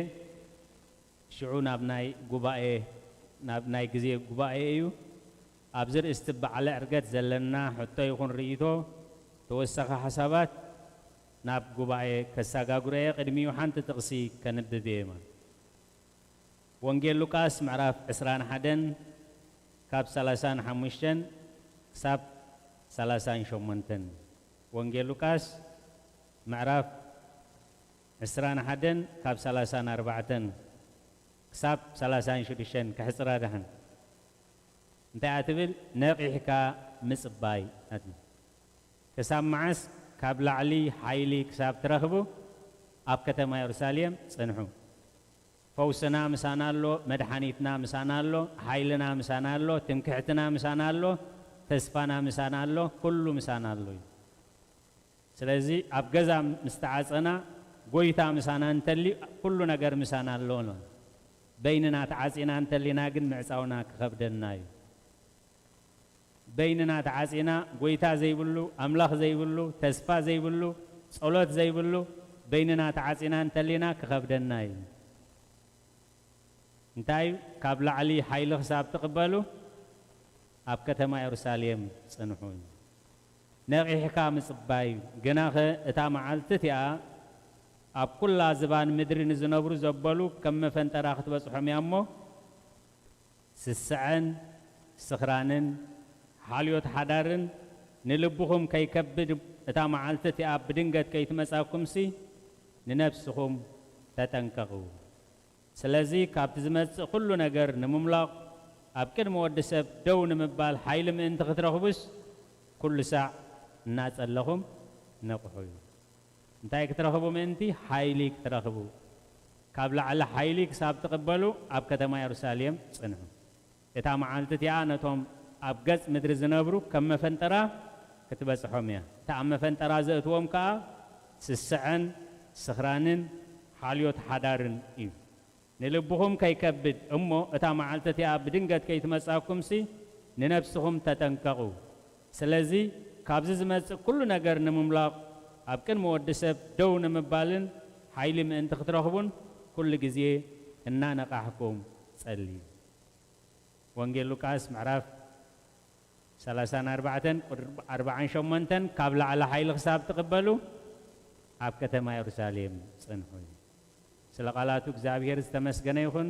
ሽዑ ናብ ናይ ጉባኤ፣ ናብ ናይ ግዜ ጉባኤ እዩ። ኣብዚ ርእስቲ በዓለ ዕርገት ዘለና ሕቶ ይኹን ርእይቶ፣ ተወሳኺ ሓሳባት ናብ ጉባኤ ከሰጋግሮ እየ። ቅድሚኡ ሓንቲ ጥቕሲ ከንብብ እየ ማለት። ወንጌል ሉቃስ ምዕራፍ ዕስራን ሓደን ካብ ሰላሳን ሓሙሽተን ክሳብ ሰላሳን ሸሞንተን። ወንጌል ሉቃስ ምዕራፍ ዕስራን ሓደን ካብ ሰላሳን ኣርባዕተን ክሳብ ሰላሳን ሽዱሽተን። ክሕጽራ ደሓን። እንታይ እያ ትብል? ነቒሕካ ምጽባይ እያ ትብል። ክሳብ መዓስ? ካብ ላዕሊ ሓይሊ ክሳብ ትረኽቡ ኣብ ከተማ የሩሳሌም ጽንሑ። ፈውስና ምሳና ኣሎ፣ መድሓኒትና ምሳና ኣሎ፣ ሓይልና ምሳና ኣሎ፣ ትምክሕትና ምሳና ኣሎ፣ ተስፋና ምሳና ኣሎ፣ ኩሉ ምሳና ኣሎ እዩ። ስለዚ ኣብ ገዛ ምስ ተዓጸና፣ ጎይታ ምሳና እንተልዩ፣ ኩሉ ነገር ምሳና ኣሎ። በይንና ተዓጺና እንተሊና ግን ምዕጻውና ክኸብደና እዩ። በይንና ተዓጺና፣ ጎይታ ዘይብሉ፣ ኣምላኽ ዘይብሉ፣ ተስፋ ዘይብሉ፣ ጸሎት ዘይብሉ፣ በይንና ተዓጺና እንተሊና ክኸብደና እዩ። እንታይ እዩ? ካብ ላዕሊ ሓይሊ ክሳብ ትቕበሉ ኣብ ከተማ የሩሳሌም ጽንሑ እዩ። ነቒሕካ ምጽባይ እዩ። ግናኸ እታ መዓልቲ እቲኣ ኣብ ኩላ ዝባን ምድሪ ንዝነብሩ ዘበሉ ከም መፈንጠራ ክትበጽሖም እያ እሞ፣ ስስዐን ስኽራንን ሓልዮት ሓዳርን ንልብኹም ከይከብድ፣ እታ መዓልቲ እቲኣ ብድንገት ከይትመጻኩምሲ ንነፍስኹም ተጠንቀቑ። ስለዚ ካብቲ ዝመጽእ ኩሉ ነገር ንምምላቕ ኣብ ቅድሚ ወዲ ሰብ ደው ንምባል ሓይሊ ምእንቲ ክትረኽቡስ ኩሉ ሳዕ እናጸለኹም ንቕሑ እዩ። እንታይ ክትረኽቡ ምእንቲ? ሓይሊ ክትረኽቡ። ካብ ላዕሊ ሓይሊ ክሳብ ትቕበሉ ኣብ ከተማ የሩሳሌም ጽንሑ። እታ መዓልቲ እቲኣ ነቶም ኣብ ገጽ ምድሪ ዝነብሩ ከም መፈንጠራ ክትበጽሖም እያ። እታ ኣብ መፈንጠራ ዘእትዎም ከኣ ስስዐን ስኽራንን ሓልዮት ሓዳርን እዩ። ንልብኹም ከይከብድ እሞ እታ መዓልቲ እቲኣ ብድንገት ከይትመጻኩምሲ ንነፍስኹም ተጠንቀቑ። ስለዚ ካብዚ ዝመጽእ ኩሉ ነገር ንምምላቕ ኣብ ቅድሚ ወዲ ሰብ ደው ንምባልን ሓይሊ ምእንቲ ክትረኽቡን ኩሉ ግዜ እናነቓሕኩም ጸልዩ። ወንጌል ሉቃስ ምዕራፍ ሰላሳን ኣርባዕተን ቁጥሪ ኣርባዓን ሸሞንተን፣ ካብ ላዕሊ ሓይሊ ክሳብ ትቕበሉ ኣብ ከተማ የሩሳሌም ጽንሑ። ስለ ቃላቱ እግዚኣብሔር ዝተመስገነ ይኹን።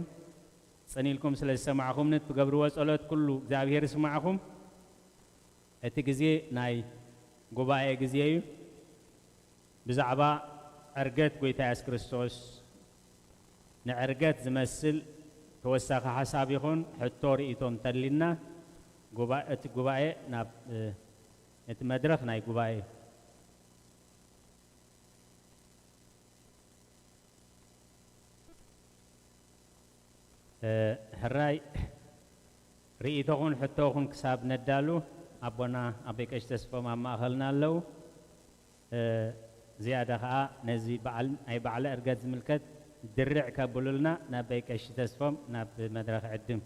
ጽን ኢልኩም ስለ ዝሰማዕኹምኒ፣ እትገብርዎ ጸሎት ኩሉ እግዚኣብሔር ይስማዕኹም። እቲ ግዜ ናይ ጉባኤ ግዜ እዩ። ብዛዕባ ዕርገት ጎይታ የሱስ ክርስቶስ፣ ንዕርገት ዝመስል ተወሳኺ ሓሳብ ይኹን ሕቶ ርእይቶ እንተሊና፣ ጉባ-፣ እቲ ጉባኤ ናብ፣ እ፣ እቲ መድረኽ ናይ ጉባኤ እ፣ ሕራይ ርእይቶኹን ሕቶኹን ክሳብ ነዳሉ ኣቦና ኣቦይ ቀሺ ተስፎም ኣብ ማእኸልና ኣለዉ። እ፣ ዝያዳ ኸዓ ነዚ በዓል፣ ናይ በዓለ ዕርገት ዝምልከት ድርዕ ከብሉልና ናብ ኣቦይ ቀሺ ተስፎም ናብ መድረኽ ዕድም።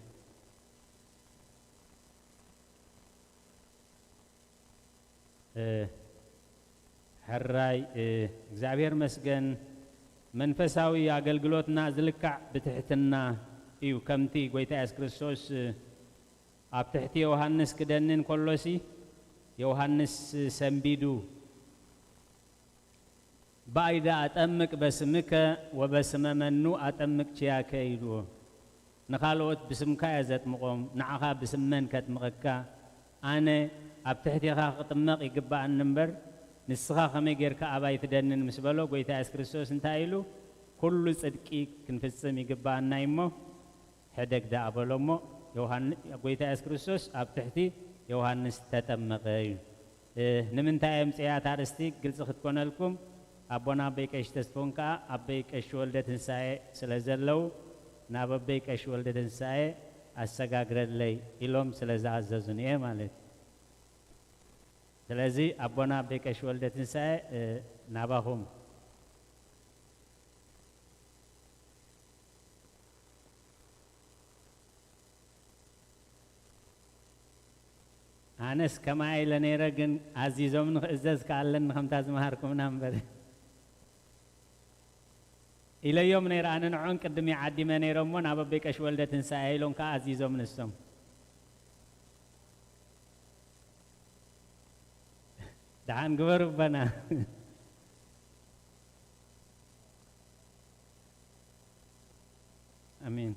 እ፣ ሕራይ፣ እ፣ እግዚኣብሔር መስገን። መንፈሳዊ ኣገልግሎትና ዝልካዕ ብትሕትና እዩ። ከምቲ ጎይታ የሱስ ክርስቶስ፣ እ፣ ኣብ ትሕቲ ዮሃንስ ክደኒ እንከሎሲ፣ ዮሃንስ ሰንቢዱ፣ "ባይዳ ኣጠምቅ በስምከ ወበስመ መኑ ኣጠምቅ ችያከ?" ኢልዎ። "ንኻልኦት ብስምካ እየ ዘጥምቖም፣ ንዓኻ ብስም መን ከጥምቐካ? ኣነ ኣብ ትሕቴኻ ክጥመቕ ይግብኣኒ እምበር፣ ንስኻ ከመይ ጌርካ ኣባይ ትደንን?" ምስ በሎ፣ ጎይታ የሱስ ክርስቶስ እንታይ ኢሉ? "ኩሉ ጽድቂ ክንፍጽም ይግብኣና እዩ እሞ፣ ሕደግ ደኣ" በሎ እሞ፣ ዮሃን-፣ ጎይታ የሱስ ክርስቶስ ኣብ ትሕቲ ዮሃንስ ተጠመቐ እዩ። እ፣ ንምንታይ እየ ኣምፅኤያ እታ ኣርእስቲ ግልፂ ክትኮነልኩም? ኣቦና ኣቦይ ቀሺ ተስፎን ከዓ ኣቦይ ቀሺ ወልደ ትንሳኤ ስለ ዘለዉ፣ ናብ ኣቦይ ቀሺ ወልደ ትንሳኤ ኣሰጋግረለይ ኢሎም ስለ ዝኣዘዙን እየ ማለት እዩ። ስለዚ ኣቦና ኣቦይ ቀሺ ወልደ ትንሳኤ፣ እ፣ ናባኹም። ኣነስ ከማይ ኢለ ነይረ፣ ግን ኣዚዞምኒ ክእዘዝ ከኣለኒ ከምታ ዝመሃርኩምና እምበር ኢለዮም ነይረ። ኣነ ንዕኦም ቅድም ይዓዲመ ነይረ እሞ ናብ ኣቦይ ቀሺ ወልደ ትንሳኤ ኢሎም ከኣ ኣዚዞም ንሶም። ደሓን ግበሩ ኣቦና። ኣሜን።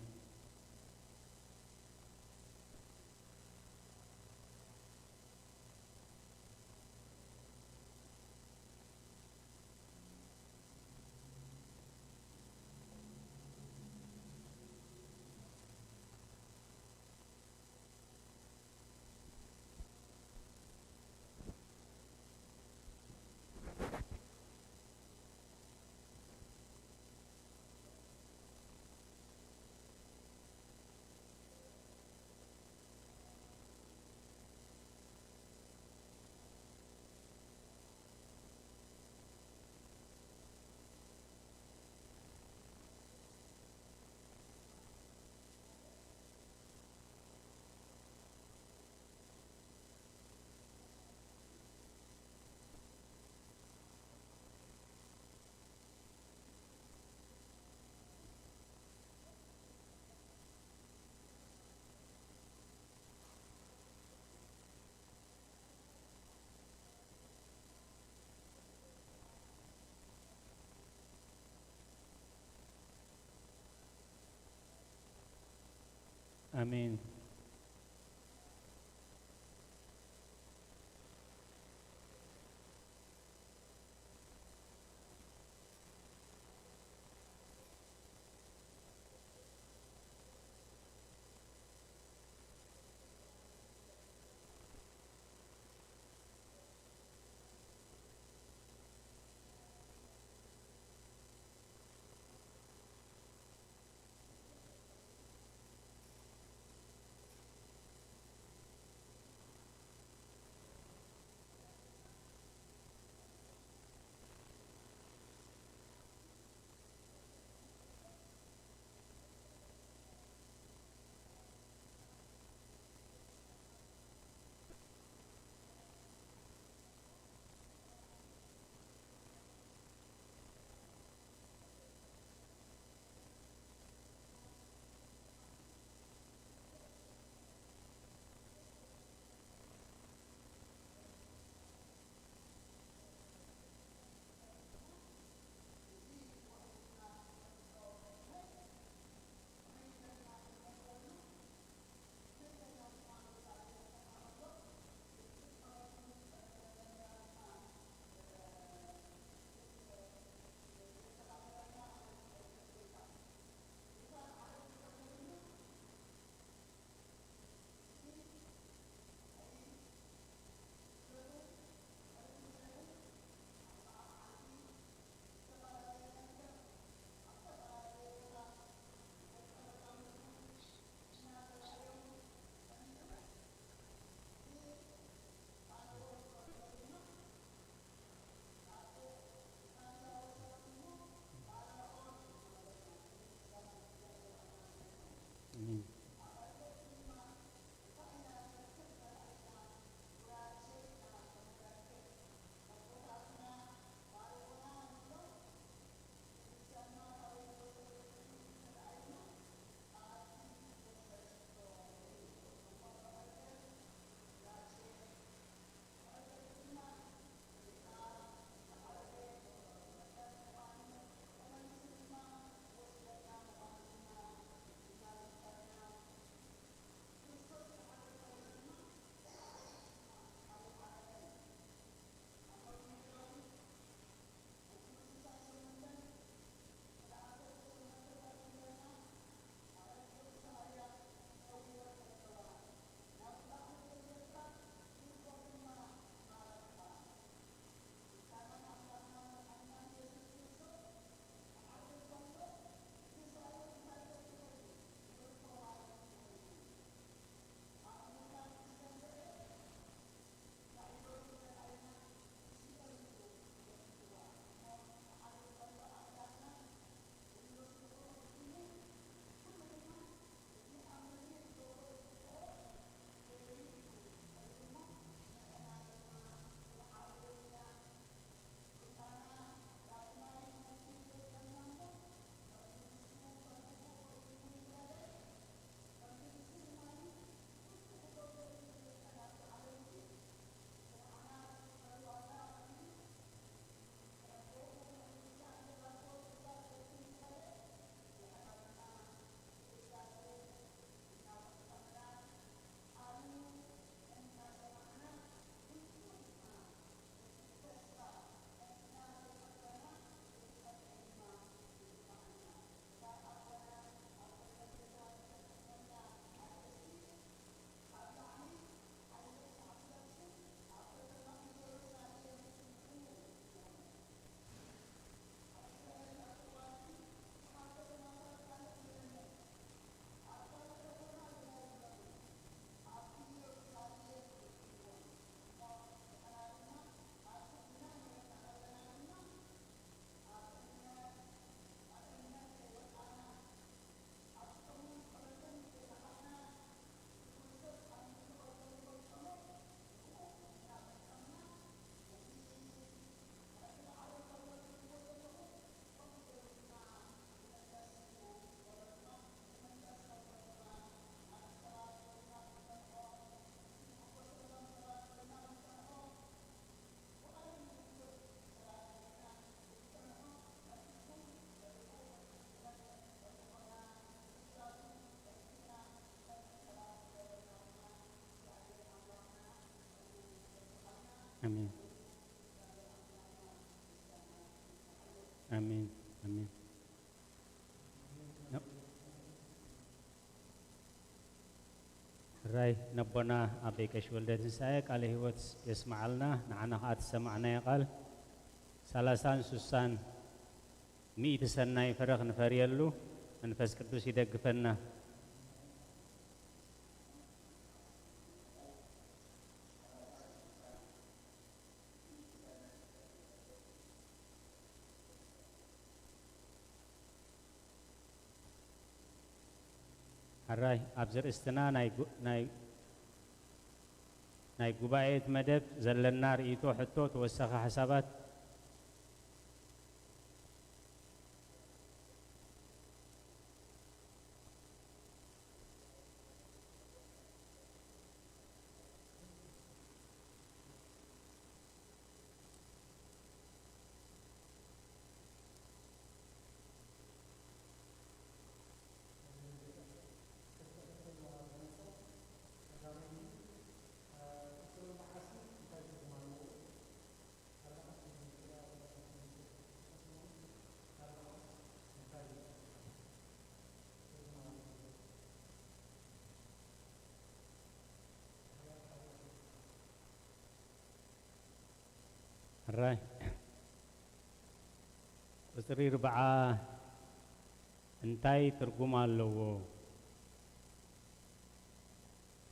ኣሜን። ኣሜን። ኣሜን። ኣሜን። ሕራይ ነቦና ኣቦይ ቀሺ ወልደ ትንሳኤ ቃለ ህይወት የስምዓልና። ንዓና ኸኣ ትሰማዕናዮ ቃል ሰላሳን ስሳን ሚእቲ ሰናይ ፍረ ክንፈርየሉ መንፈስ ቅዱስ ይደግፈና። ሕራይ ኣብዚ ርእስትና ናይ ጉ-፣ ናይ፣ ናይ ጉባኤ እቲ መደብ ዘለና ርእይቶ፣ ሕቶ፣ ተወሳኺ ሓሳባት። ሕራይ ቁጽሪ ኣርብዓ እንታይ ትርጉም ኣለዎ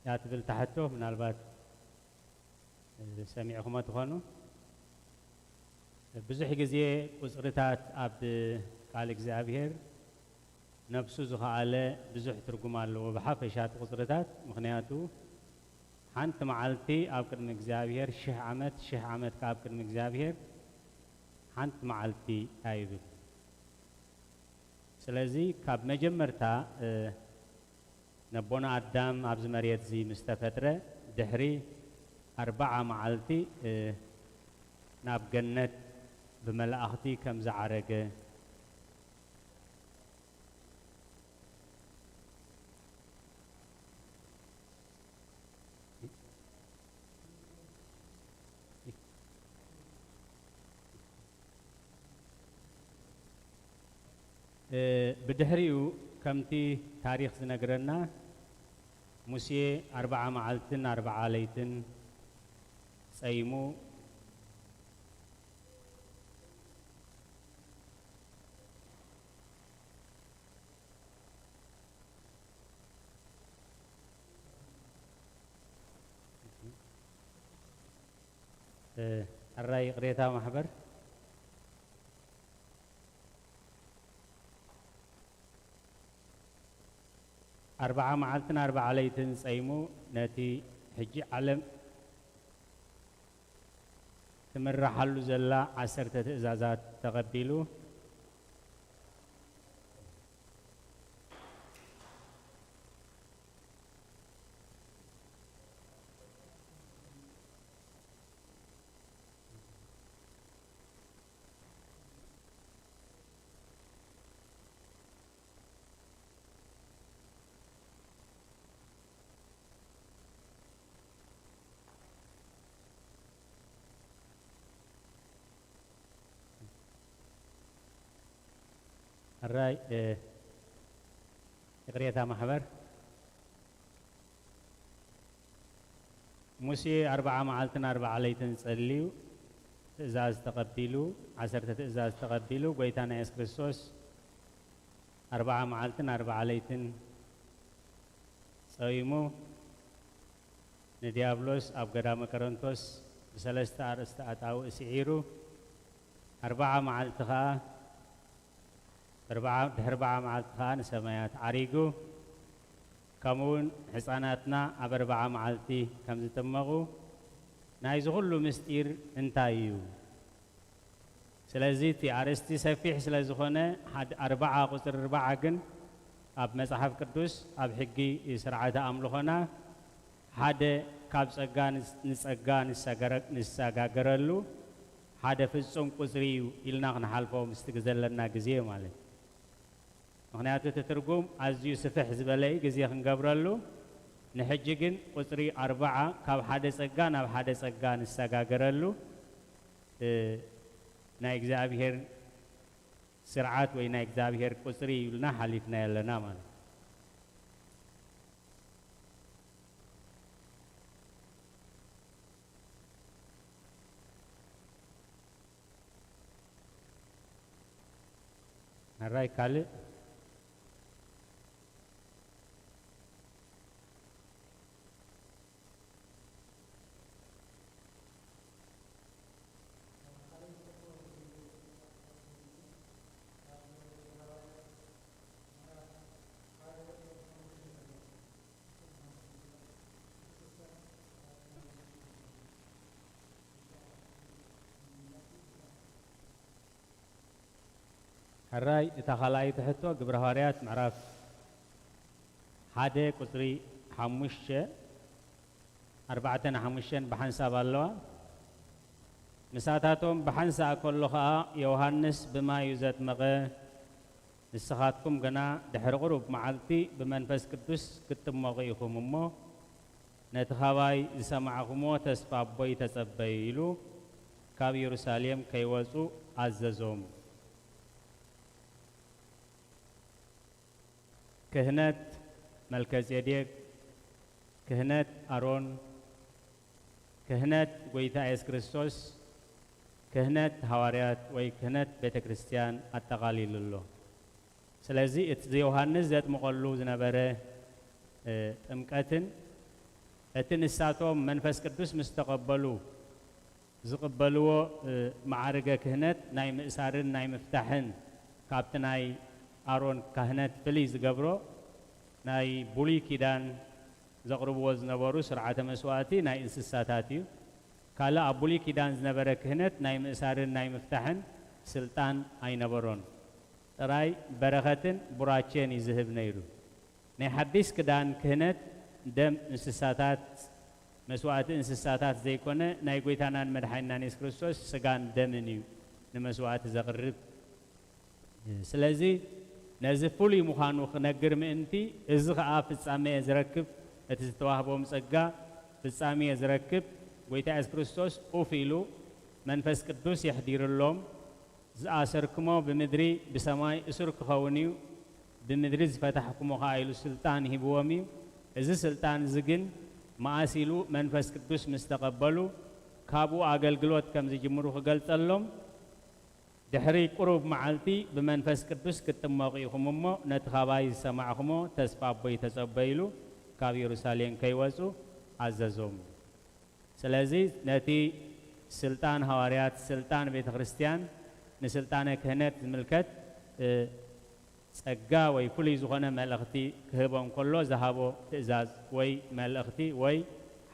እያ ትብል እታ ሕቶ። ምናልባት ሰሚዕኹሞ ትኾኑ። ብዙሕ ግዜ ቁጽርታት ኣብ ቃል እግዚኣብሔር ነብሱ ዝኸኣለ ብዙሕ ትርጉም ኣለዎ፣ ብሓፈሻ እቲ ቁጽርታት። ምኽንያቱ ሓንቲ መዓልቲ ኣብ ቅድሚ እግዚኣብሔር ሽሕ ዓመት፣ ሽሕ ዓመት ከኣ ኣብ ቅድሚ እግዚኣብሔር ሓንቲ መዓልቲ እያ ይብል። ስለዚ ካብ መጀመርታ፣ እ፣ ነቦና ኣዳም ኣብዚ መሬት እዚ ምስ ተፈጥረ ድሕሪ ኣርብዓ መዓልቲ፣ እ፣ ናብ ገነት ብመላእኽቲ ከም ዝዓረገ፣ እ፣ ብድሕሪኡ ከምቲ ታሪኽ ዝነግረና ሙሴ ኣርብዓ መዓልትን ኣርብዓ ለይትን ጸይሙ፣ እ፣ ሕራይ ይቕሬታ ማሕበር። ኣርብዓ መዓልትን ኣርብዓ ለይትን ጸይሙ ነቲ ሕጂ ዓለም ትምርሓሉ ዘላ ዓሰርተ ትእዛዛት ተቐቢሉ። ሕራይ፣ እ፣ ይቕሬታ ማሕበር። ሙሴ ኣርብዓ መዓልትን ኣርብዓ ለይትን ጸልዩ፣ ትእዛዝ ተቐቢሉ፣ ዓሰርተ ትእዛዝ ተቐቢሉ፣ ጎይታና የሱስ ክርስቶስ ኣርብዓ መዓልትን ኣርብዓ ለይትን ጸዊሙ፣ ንዲያብሎስ ኣብ ገዳመ ቆሮንቶስ ብሰለስተ ኣርእስቲ ኣጣውእ ስዒሩ፣ ኣርብዓ መዓልቲ ኸኣ፣ ኣርብዓ፣ ድሕሪ ኣርብዓ መዓልቲ ኸኣ ንሰማያት ዓሪጉ። ከምኡውን ሕፃናትና ኣብ ኣርብዓ መዓልቲ ከም ዝጥመቑ፣ ናይዚ ኹሉ ምስጢር እንታይ እዩ? ስለዚ እቲ ኣርእስቲ ሰፊሕ ስለ ዝኾነ፣ ሓድ-፣ ኣርብዓ ቁጽሪ ኣርብዓ ግን ኣብ መጽሓፍ ቅዱስ፣ ኣብ ሕጊ ስርዓተ ኣምልኾና፣ ሓደ ካብ ጸጋ ንስ-፣ ንጸጋ ንሰገረ-፣ ንሰጋገረሉ ሓደ ፍጹም ቁጽሪ እዩ ኢልና ክንሓልፎ ምስቲ ዘለና ግዜ ማለት። ምኽንያቱ እቲ ትርጉም ኣዝዩ ስፍሕ ዝበለ እዩ፣ ግዜ ክንገብረሉ። ንሕጂ ግን ቁጽሪ ኣርብዓ ካብ ሓደ ጸጋ ናብ ሓደ ጸጋ ንሰጋገረሉ፣ እ፣ ናይ እግዚኣብሔር ስርዓት ወይ ናይ እግዚኣብሔር ቁጽሪ ይብልና ሓሊፍና ኣለና ማለት እዩ። ሕራይ ካልእ ሕራይ እታ ካልኣይቲ ሕቶ ግብረ ሃዋርያት ምዕራፍ ሓደ ቁጽሪ ሓሙሽተ፣ ኣርባዕተን ሓሙሽተን ብሓንሳብ ኣለዋ። ምሳታቶም ብሓንሳእ ከሎ ኸኣ ዮሃንስ ብማይ እዩ ዘጥመቐ፣ ንስኻትኩም ግና ድሕሪ ቁሩብ መዓልቲ ብመንፈስ ቅዱስ ክትጥመቑ ኢኹም እሞ ነቲ ኻባይ ዝሰማዕኹምዎ ተስፋ ኣቦይ ተጸበዩ ኢሉ ካብ የሩሳሌም ከይወጹ ኣዘዞም። ክህነት መልከጼዴቅ፣ ክህነት ኣሮን፣ ክህነት ጎይታ የሱስ ክርስቶስ፣ ክህነት ሃዋርያት ወይ ክህነት ቤተ ክርስቲያን ኣጠቓሊሉ ኣሎ። ስለዚ እቲ ዮሃንስ ዘጥምቐሉ ዝነበረ፣ እ፣ ጥምቀትን እቲ ንሳቶም መንፈስ ቅዱስ ምስ ተቐበሉ ዝቕበልዎ፣ እ፣ መዓርገ ክህነት ናይ ምእሳርን ናይ ምፍታሕን ካብቲ ናይ ኣሮን ካህነት ፍልይ ዝገብሮ ናይ ብሉይ ኪዳን ዘቕርብዎ ዝነበሩ ስርዓተ መስዋእቲ ናይ እንስሳታት እዩ። ካልእ ኣብ ብሉይ ኪዳን ዝነበረ ክህነት ናይ ምእሳርን ናይ ምፍታሕን ስልጣን ኣይነበሮን። ጥራይ በረኸትን ቡራኬን እዩ ዝህብ ነይሩ። ናይ ሓዲስ ክዳን ክህነት ደም እንስሳታት፣ መስዋእቲ እንስሳታት ዘይኮነ፣ ናይ ጎይታናን መድሓኒናን የሱስ ክርስቶስ ስጋን ደምን እዩ ንመስዋእቲ ዘቕርብ። ስለዚ ነዚ ፍሉይ ምዃኑ ክነግር ምእንቲ፣ እዚ ኸኣ ፍጻሜ ዝረክብ፣ እቲ ዝተዋህቦም ጸጋ ፍጻሜ ዝረክብ፣ ጎይታ የሱስ ክርስቶስ ኡፍ ኢሉ መንፈስ ቅዱስ የሕዲርሎም፣ ዝኣሰርክሞ ብምድሪ ብሰማይ እሱር ክኸውን እዩ፣ ብምድሪ ዝፈታሕክሞ ኸኣ ኢሉ ስልጣን ሂብዎም እዩ። እዚ ስልጣን እዚ ግን መኣስ ኢሉ መንፈስ ቅዱስ ምስ ተቐበሉ፣ ካብኡ ኣገልግሎት ከም ዝጅምሩ ክገልጸሎም፣ ድሕሪ ቁሩብ መዓልቲ ብመንፈስ ቅዱስ ክትጥመቑ ኢኹም እሞ፣ ነቲ ኻባይ ዝሰማዕኹሞ ተስፋ ኣቦይ ተጸበዩ ኢሉ ካብ የሩሳሌም ከይወጹ ኣዘዞም። ስለዚ ነቲ ስልጣን ሃዋርያት፣ ስልጣን ቤተ ክርስቲያን፣ ንስልጣነ ክህነት ዝምልከት፣ እ፣ ጸጋ ወይ ፍሉይ ዝኾነ መልእኽቲ ክህቦም ከሎ ዝሃቦ ትእዛዝ ወይ መልእኽቲ ወይ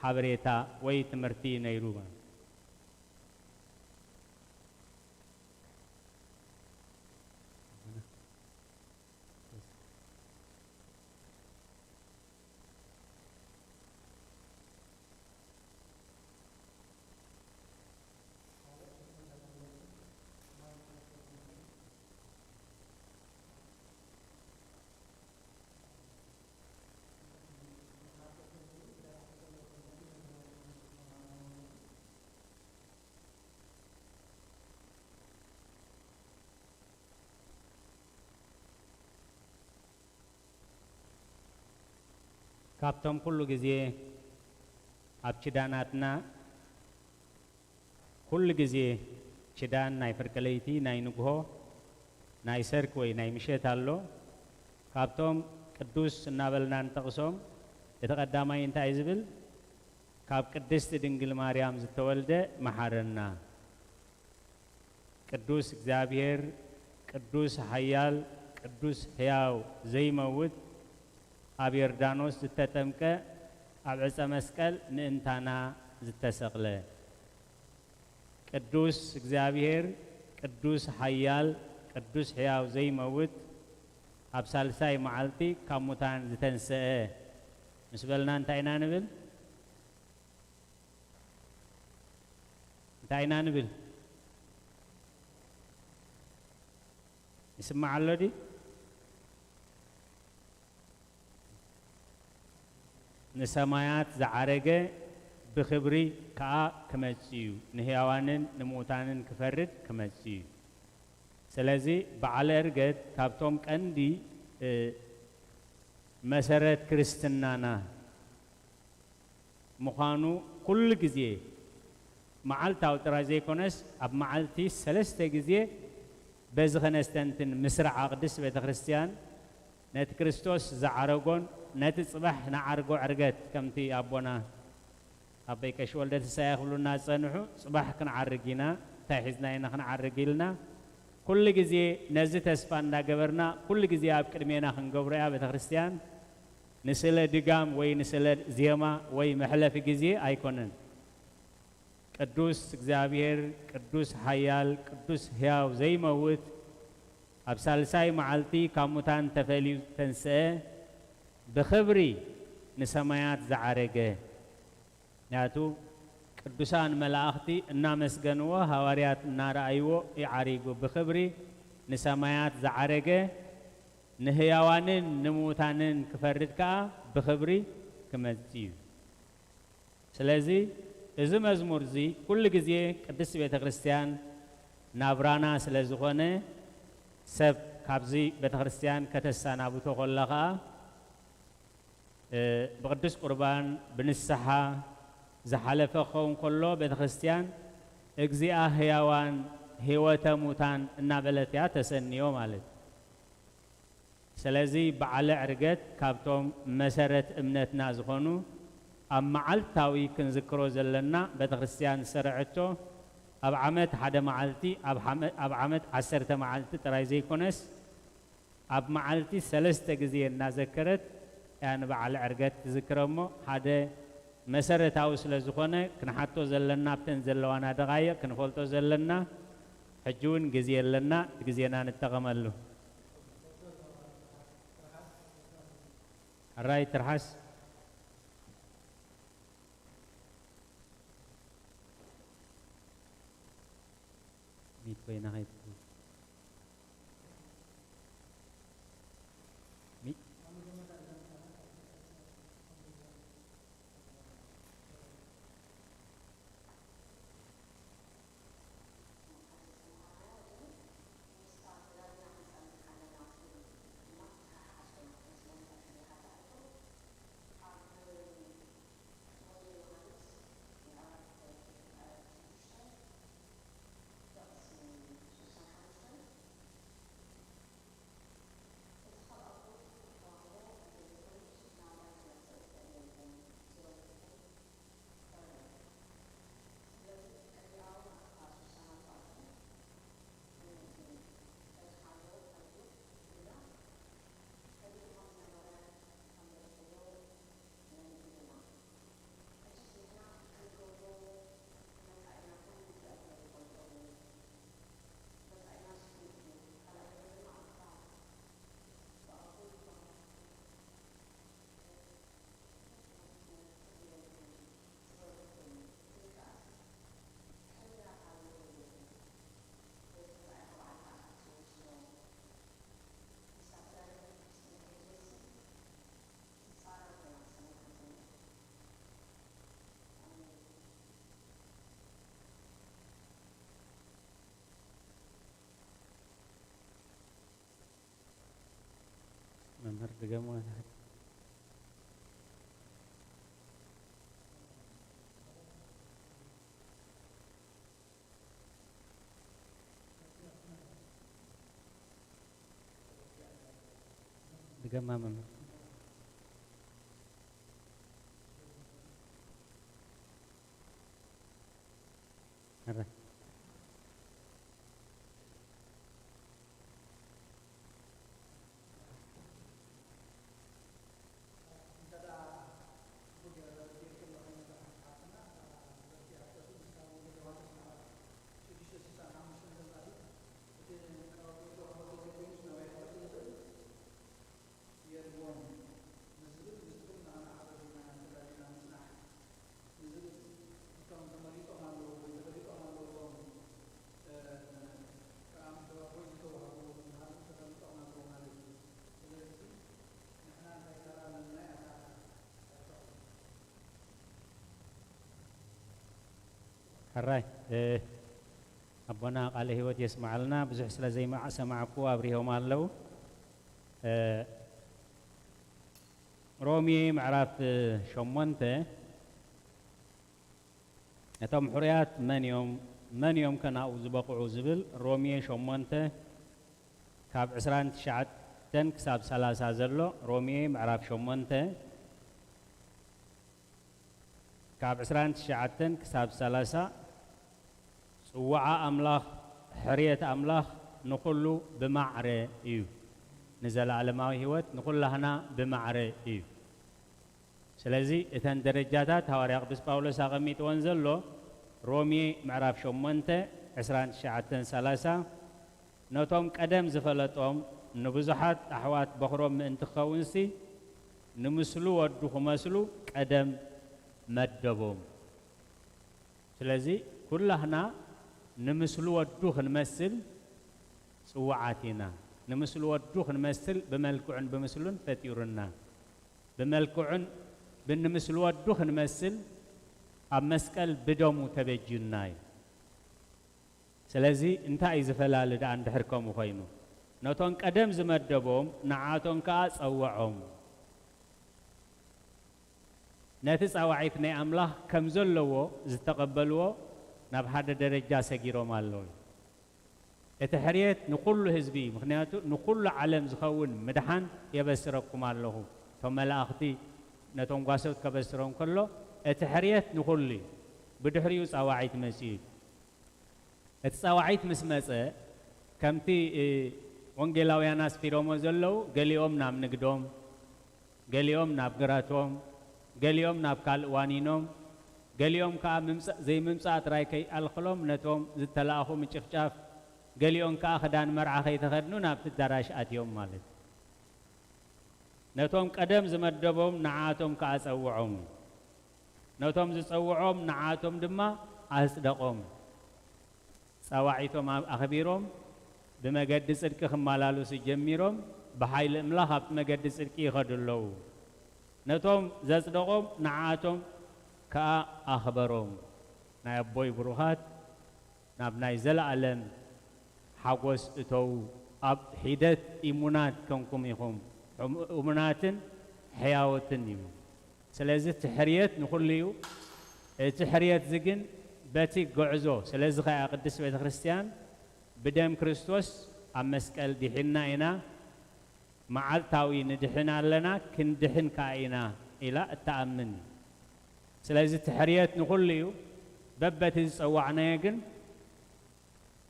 ሓበሬታ ወይ ትምህርቲ ነይሩ። ካብቶም ኩሉ ግዜ ኣብ ኪዳናትና፣ ኩሉ ግዜ ኪዳን ናይ ፍርቂ ለይቲ፣ ናይ ንግሆ፣ ናይ ሰርክ ወይ ናይ ምሸት ኣሎ። ካብቶም ቅዱስ እናበልና ንጠቕሶም፣ እቲ ቀዳማይ እንታይ እዩ ዝብል? ካብ ቅድስቲ ድንግል ማርያም ዝተወልደ መሓረና። ቅዱስ እግዚኣብሔር፣ ቅዱስ ሓያል፣ ቅዱስ ሕያው ዘይመውት፣ ኣብ ዮርዳኖስ ዝተጠምቀ፣ ኣብ ዕፀ መስቀል ምእንታና ዝተሰቕለ። ቅዱስ እግዚኣብሔር፣ ቅዱስ ሓያል፣ ቅዱስ ሕያው ዘይመውት፣ ኣብ ሳልሳይ መዓልቲ ካብ ሙታን ዝተንስአ ምስ በልና እንታይ ኢና ንብል? እንታይ ኢና ንብል? ይስማዕ ኣሎ ድዩ? ንሰማያት ዝዓረገ ብኽብሪ ከኣ ክመጽእ እዩ፣ ንህያዋንን ንምዉታንን ክፈርድ ክመጽእ እዩ። ስለዚ በዓለ ዕርገት ካብቶም ቀንዲ፣ እ፣ መሰረት ክርስትናና ምዃኑ ኩሉ ግዜ መዓልታዊ ጥራይ ዘይኮነስ ኣብ መዓልቲ ሰለስተ ግዜ በዚ ከነስተንትን ምስራዕ ቅድስት ቤተ ክርስቲያን ነቲ ክርስቶስ ዝዓረጎን ነቲ ጽባሕ ንዓርጎ ዕርገት ከምቲ ኣቦና ኣቦይ ቀሺ ወልደ ተስፋይ ክብሉና ዝጸንሑ ጽባሕ ክንዓርግ ኢና፣ እንታይ ሒዝና ኢና ክንዓርግ ኢልና ኩሉ ግዜ ነዚ ተስፋ እንዳገበርና ኩሉ ግዜ ኣብ ቅድሜና ክንገብሮ እያ ቤተ ክርስቲያን። ንስለ ድጋም ወይ ንስለ ዜማ ወይ መሕለፊ ግዜ ኣይኮነን። ቅዱስ እግዚኣብሔር፣ ቅዱስ ሓያል፣ ቅዱስ ሕያው ዘይመውት፣ ኣብ ሳልሳይ መዓልቲ ካብ ሙታን ተፈልዩ ዝተንስአ፣ ብኽብሪ ንሰማያት ዝዓረገ። ምኽንያቱ ቅዱሳን መላእኽቲ እናመስገንዎ፣ ሃዋርያት እናረኣይዎ እዩ ዓሪጉ። ብኽብሪ ንሰማያት ዝዓረገ፣ ንህያዋንን ንምዉታንን ክፈርድ ከኣ ብኽብሪ ክመጽእ እዩ። ስለዚ እዚ መዝሙር እዚ ኩሉ ግዜ ቅድስቲ ቤተ ክርስቲያን ናብራና ስለ ዝኾነ፣ ሰብ ካብዚ ቤተ ክርስቲያን ከተሰናብቶ ከሎ ከኣ፣ እ፣ ብቅዱስ ቁርባን፣ ብንስሓ ዝሓለፈ ክኸውን ከሎ፣ ቤተ ክርስቲያን እግዚኣብኣ ህያዋን ህይወተ ሙታን እናበለት እያ ተሰንዮ ማለት እዩ። ስለዚ በዓለ ዕርገት ካብቶም መሰረት እምነትና ዝኾኑ ኣብ መዓልታዊ ክንዝክሮ ዘለና ቤተ ክርስቲያን ዝሰርዐቶ ኣብ ዓመት ሓደ መዓልቲ፣ ኣብ ሓመ-፣ ኣብ ዓመት ዓሰርተ መዓልቲ ጥራይ ዘይኮነስ ኣብ መዓልቲ ሰለስተ ግዜ እናዘከረት እያ ንበዓለ ዕርገት ትዝክረ እሞ ሓደ መሰረታዊ ስለ ዝኾነ ክንሓቶ ዘለና ኣብተን ዘለዋና ደቓይቕ ክንፈልጦ ዘለና ሕጂ እውን ግዜ ኣለና፣ እቲ ግዜና ንጠቐመሉ። ሕራይ ትርሓስ። ሚት ኮይና ከይትኩን። ሚ- መምህር ድገሞ። ድገማ መምህር። ሕራይ። የድልዎን ንዝብል ምስጢር ንኣና ኣበዲና ተዳሊና ምጽናሕ ንዝብል እቶም ተመሊጦም ኣለዉ ወይ ተበሊጦም ኣለዉ ሕራይ ኣቦና ቃለ ህይወት የስማዓልና። ብዙሕ ስለ ዘይሰማዕኩ ኣብሪሆም ኣለዉ። ሮሜ ምዕራፍ ሸሞንተ፣ እቶም ሕሩያት መን እዮም፣ መን እዮም ከ ናብኡ ዝበቕዑ ዝብል ሮሜ ሸሞንተ ካብ ዕስራን ትሽዓተን ክሳብ ሰላሳ ዘሎ። ሮሜ ምዕራፍ ሸሞንተ ካብ ዕስራን ትሽዓተን ክሳብ ሰላሳ። ጽዋዓ ኣምላኽ፣ ሕርየት ኣምላኽ ንኹሉ ብማዕረ እዩ። ንዘለኣለማዊ ህይወት ንኹላህና ብማዕረ እዩ። ስለዚ እተን ደረጃታት ሃዋርያ ቅዱስ ጳውሎስ ኣቐሚጥወን ዘሎ፣ ሮሜ ምዕራፍ ሸሞንተ ዕስራን ትሽዓተን ሰላሳ፣ ነቶም ቀደም ዝፈለጦም ንብዙሓት ኣሕዋት በኹሮም ምእንቲ ክኸውንሲ፣ ንምስሉ ወዱ ክመስሉ ቀደም መደቦም። ስለዚ ኩላህና ንምስሉ ወዱ ክንመስል ጽዋዓት ኢና። ንምስሉ ወዱ ክንመስል ብመልክዑን ብምስሉን ፈጢሩና። ብመልክዑን ብንምስሉ ወዱ ክንመስል ኣብ መስቀል ብደሙ ተበጅዩና እዩ። ስለዚ እንታይ እዩ ዝፈላሊ ደኣ እንድሕር ከምኡ ኮይኑ? ነቶም ቀደም ዝመደቦም ንዓቶም ከኣ ጸውዖም። ነቲ ጻዋዒት ናይ ኣምላኽ ከም ዘለዎ ዝተቐበልዎ ናብ ሓደ ደረጃ ሰጊሮም ኣለዉ። እቲ ሕርየት ንኹሉ ህዝቢ እዩ፣ ምኽንያቱ ንኹሉ ዓለም ዝኸውን ምድሓን የበስረኩም ኣለኹ። እቶም መላእኽቲ ነቶም ጓሶት ከበስሮም ከሎ፣ እቲ ሕርየት ንኹሉ እዩ። ብድሕሪኡ ጻዋዒት መጺኡ እዩ። እቲ ጻዋዒት ምስ መጸ፣ ከምቲ፣ እ፣ ወንጌላውያን ኣስፊሮሞ ዘለዉ፣ ገሊኦም ናብ ንግዶም፣ ገሊኦም ናብ ግራቶም፣ ገሊኦም ናብ ካልእ ዋኒኖም፣ ገሊኦም ከኣ ምምጻእ ዘይምምጻእ ጥራይ ከይኣልኽሎም ነቶም ዝተላእኹ ምጭፍጫፍ፣ ገሊኦም ከኣ ክዳን መርዓ ከይተኸድኑ ናብቲ ኣዳራሽ ኣትዮም ማለት እዩ። ነቶም ቀደም ዝመደቦም ንዓቶም ከኣ ጸውዖም። ነቶም ዝጸውዖም ንዓቶም ድማ ኣጽደቖም። ጻዋዒቶም ኣብ-፣ ኣኽቢሮም፣ ብመገዲ ጽድቂ ክመላለሱ ጀሚሮም፣ ብሓይሊ እምላኽ ኣብቲ መገዲ ጽድቂ ይኸዱ ኣለዉ። ነቶም ዘጽደቖም ንዓቶም ከኣ ኣኽበሮም። ናይ ኣቦይ ብሩኻት፣ ናብ ናይ ዘለኣለም ሓጎስ እተዉ፣ ኣብ ሒደት እሙናት ኮንኩም ኢኹም። እሙ-፣ እሙናትን ሕያዎትን እዩ። ስለዚ እቲ ሕርየት ንኹሉ እዩ። እቲ ሕርየት እዚ ግን በቲ ጉዕዞ፣ ስለዚ ኸኣ ቅድስት ቤተ ክርስቲያን ብደም ክርስቶስ ኣብ መስቀል ድሒንና ኢና፣ መዓልታዊ ንድሕን ኣለና፣ ክንድሕን ከኣ ኢና ኢላ እትኣምን። ስለዚ እቲ ሕርየት ንኹሉ እዩ። በበቲ ዝጸዋዕናዮ ግን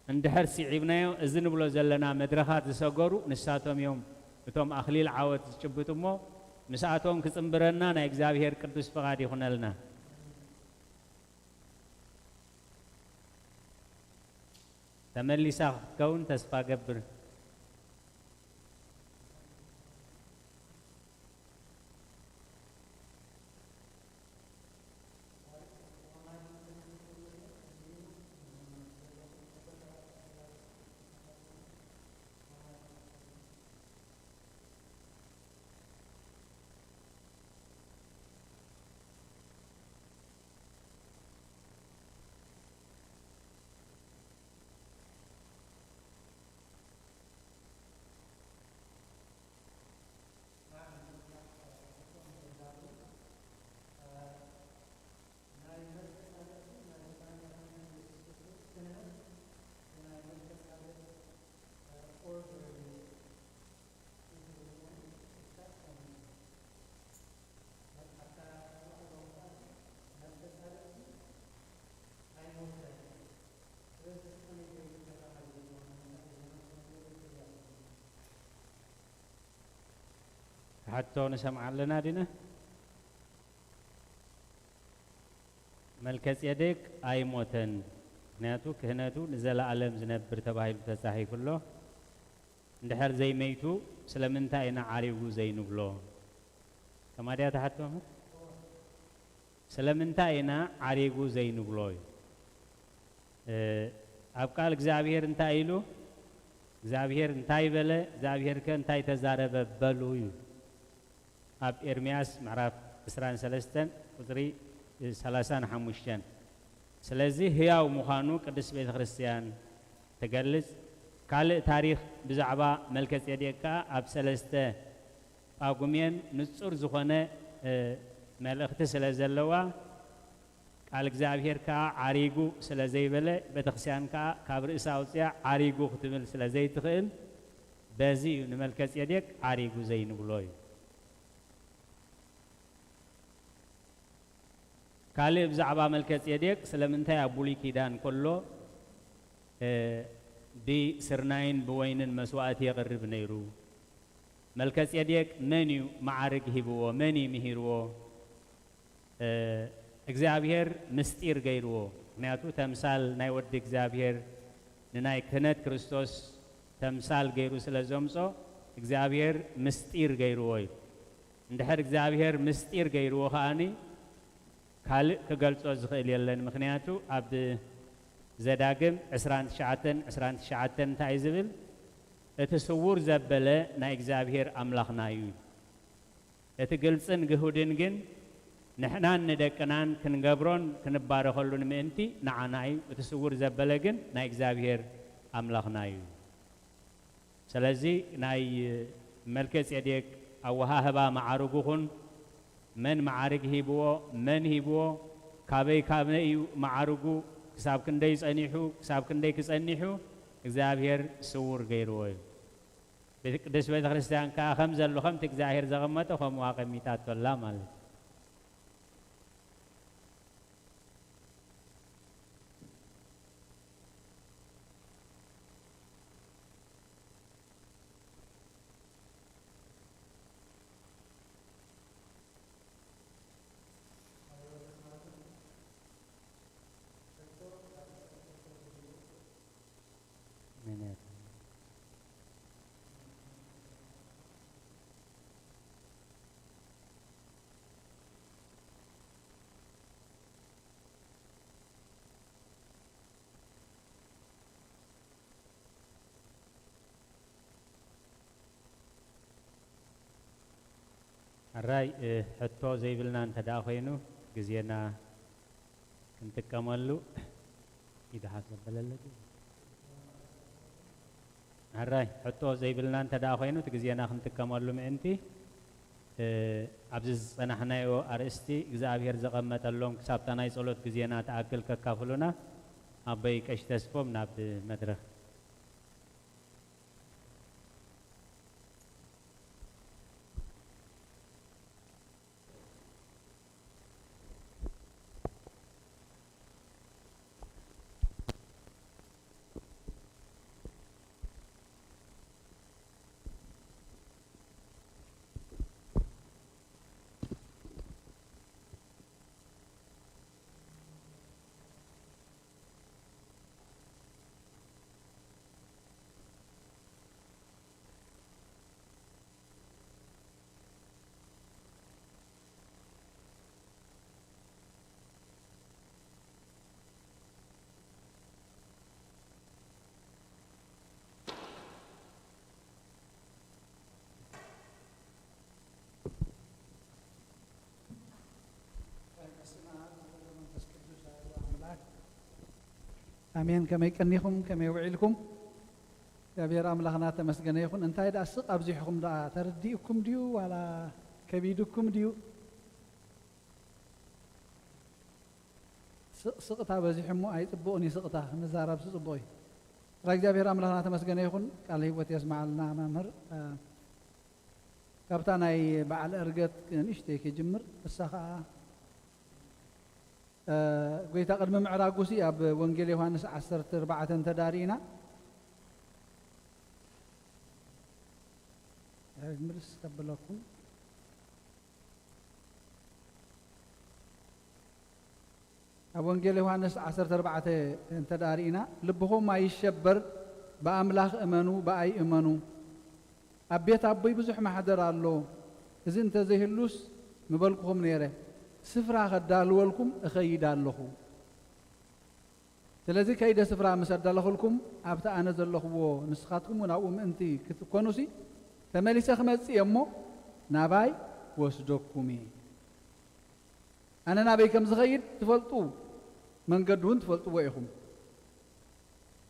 እንድሕር ስዒብናዮ፣ እዚ ንብሎ ዘለና መድረኻት ዝሰገሩ ንሳቶም እዮም። እቶም ኣኽሊል ዓወት ዝጭብጡ እሞ፣ ምስኣቶም ክጽንብረና ናይ እግዚኣብሔር ቅዱስ ፍቓድ ይኹነልና። ተመሊሳ ክትከውን ተስፋ ገብር። ሕቶ ንሰምዓ ኣለና ዲና? መልከጼዴቅ ኣይሞተን፣ ምኽንያቱ ክህነቱ ንዘለኣለም ዝነብር ተባሂሉ ተጻሒፉ ኣሎ። እንድሕር ዘይመይቱ ስለምንታይ ኢና ዓሪጉ ዘይንብሎ? ከማድያ ትሓቶ? ስለምንታይ ኢና ዓሪጉ ዘይንብሎ እዩ። እ፣ ኣብ ቃል እግዚኣብሔር እንታይ ኢሉ? እግዚኣብሔር እንታይ በለ? እግዚኣብሔር ከ እንታይ ተዛረበ? በሉ እዩ። ኣብ ኤርምያስ ምዕራፍ ዕስራን ሰለስተን ቁጽሪ ሰላሳን ሓሙሽተን። ስለዚ ህያው ምዃኑ ቅድስት ቤተ ክርስቲያን ትገልጽ። ካልእ ታሪኽ ብዛዕባ መልከ ጼዴቅ ከኣ ኣብ ሰለስተ ጳጉሜን ንጹር ዝኾነ፣ እ፣ መልእኽቲ ስለ ዘለዋ፣ ቃል እግዚኣብሔር ከኣ ዓሪጉ ስለ ዘይበለ፣ ቤተክርስትያን ከኣ ካብ ርእሳ ኣውጽያ ዓሪጉ ክትብል ስለ ዘይትኽእል፣ በዚ እዩ ንመልከ ጼዴቅ ዓሪጉ ዘይንብሎ እዩ። ካልእ ብዛዕባ መልከ ጼዴቅ ስለምንታይ ኣብ ብሉይ ኪዳን ከሎ፣ እ፣ ብስርናይን ብወይንን መስዋእቲ የቕርብ ነይሩ? መልከ ጼዴቅ መን እዩ መዓርግ ሂብዎ? መን እዩ ምሂርዎ? እ፣ እግዚኣብሔር ምስጢር ገይርዎ። ምኽንያቱ ተምሳል ናይ ወዲ እግዚኣብሔር ንናይ ክህነት ክርስቶስ ተምሳል ገይሩ ስለ ዘምጾ እግዚኣብሔር ምስጢር ገይርዎ እዩ። እንድሕር እግዚኣብሔር ምስጢር ገይርዎ ከኣኒ ካልእ ክገልጾ ዝኽእል የለን። ምኽንያቱ ኣብ ዘዳግም ዕስራን ትሽዓተን ዕስራን ትሽዓተን እንታይ እዩ ዝብል? እቲ ስዉር ዘበለ ናይ እግዚኣብሔር ኣምላኽና እዩ። እቲ ግልጽን ግሁድን ግን ንሕናን ንደቅናን ክንገብሮን ክንባረኸሉን ምእንቲ ንዓና እዩ። እቲ ስዉር ዘበለ ግን ናይ እግዚኣብሔር ኣምላኽና እዩ። ስለዚ ናይ መልከ ጼዴቅ ኣወሃህባ መዓርጉ ኹን መን መዓርግ ሂብዎ፣ መን ሂብዎ፣ ካበይ ካበይ እዩ መዓርጉ፣ ክሳብ ክንደይ ጸኒሑ፣ ክሳብ ክንደይ ክጸኒሑ እግዚኣብሔር ስዉር ገይርዎ እዩ። ቤተ-፣ ቅድስት ቤተ ክርስቲያን ከኣ ከም ዘሎ፣ ከምቲ እግዚኣብሔር ዘቐመጠ ከምኡ ኣቐሚጣቶ ኣላ ማለት እዩ። ኣራይ፣ እ፣ ሕቶ ዘይብልና እንተ ደኣ ኾይኑ፣ ግዜና ክንጥቀመሉ፣ ኢድኻ ዘበለለ። ኣራይ፣ ሕቶ ዘይብልና እንተ ደኣ ኾይኑ፣ እቲ ግዜና ክንጥቀመሉ ምእንቲ፣ እ፣ ኣብዚ ዝጸናሕናዮ ኣርእስቲ እግዚኣብሔር ዘቐመጠሎም ክሳብታ ናይ ጸሎት ግዜና ትኣክል ከካፍሉና ኣቦይ ቀሺ ተስፎም ናብ መድረኽ። በስመ ኣብ ወወልድ ወመንፈስ ቅዱስ ኣሐዱ ኣምላክ ኣሜን። ከመይ ቀኒኹም? ከመይ ውዒልኩም? እግዚኣብሔር ኣምላኽና ተመስገነ ይኹን። እንታይ ደኣ ስቕ ኣብዚሕኹም ደኣ ተረዲእኩም ድዩ ዋላ ከቢድኩም ድዩ? ስቕ ስቕታ በዚሑ እሞ ኣይጽቡቕን እዩ፣ ስቕታ ንዛረብሲ ጽቡቕ እዩ። ጥራይ እግዚኣብሔር ኣምላኽና ተመስገነ ይኹን። ቃል ህይወት የስምዓልና መምህር። እ፣ ካብታ ናይ በዓል ዕርገት ንእሽተይ ክጅምር። እሳ ኸኣ፣ እ፣ ጐይታ ቅድሚ ምዕራጉሲ ኣብ ወንጌል ዮሃንስ ዓሰርተ ኣርባዕተ እንተ ዳሪእና፣ ምልስ ከብለኩም። ኣብ ወንጌል ዮሃንስ ዓሰርተ ኣርባዕተ እንተ ደኣ ርኢና፣ ልብኹም ኣይሸበር፣ ብኣምላኽ እመኑ፣ ብኣይ እመኑ። ኣብ ቤት ኣቦይ ብዙሕ ማሕደር ኣሎ። እዚ እንተ ዘይህሉስ ምበልኩኹም ነይረ። ስፍራ ኸዳልወልኩም እኸይድ ኣለኹ። ስለዚ ከይደ ስፍራ ምስ ኣዳለኹልኩም፣ ኣብቲ ኣነ ዘለኹዎ ንስኻትኩም እውን ኣብኡ ምእንቲ ክትኮኑሲ፣ ተመሊሰ ክመጽእ እየ እሞ፣ ናባይ ክወስደኩም እየ። ኣነ ናበይ ከም ዝኸይድ ትፈልጡ መንገዱ እውን ትፈልጥዎ ኢኹም።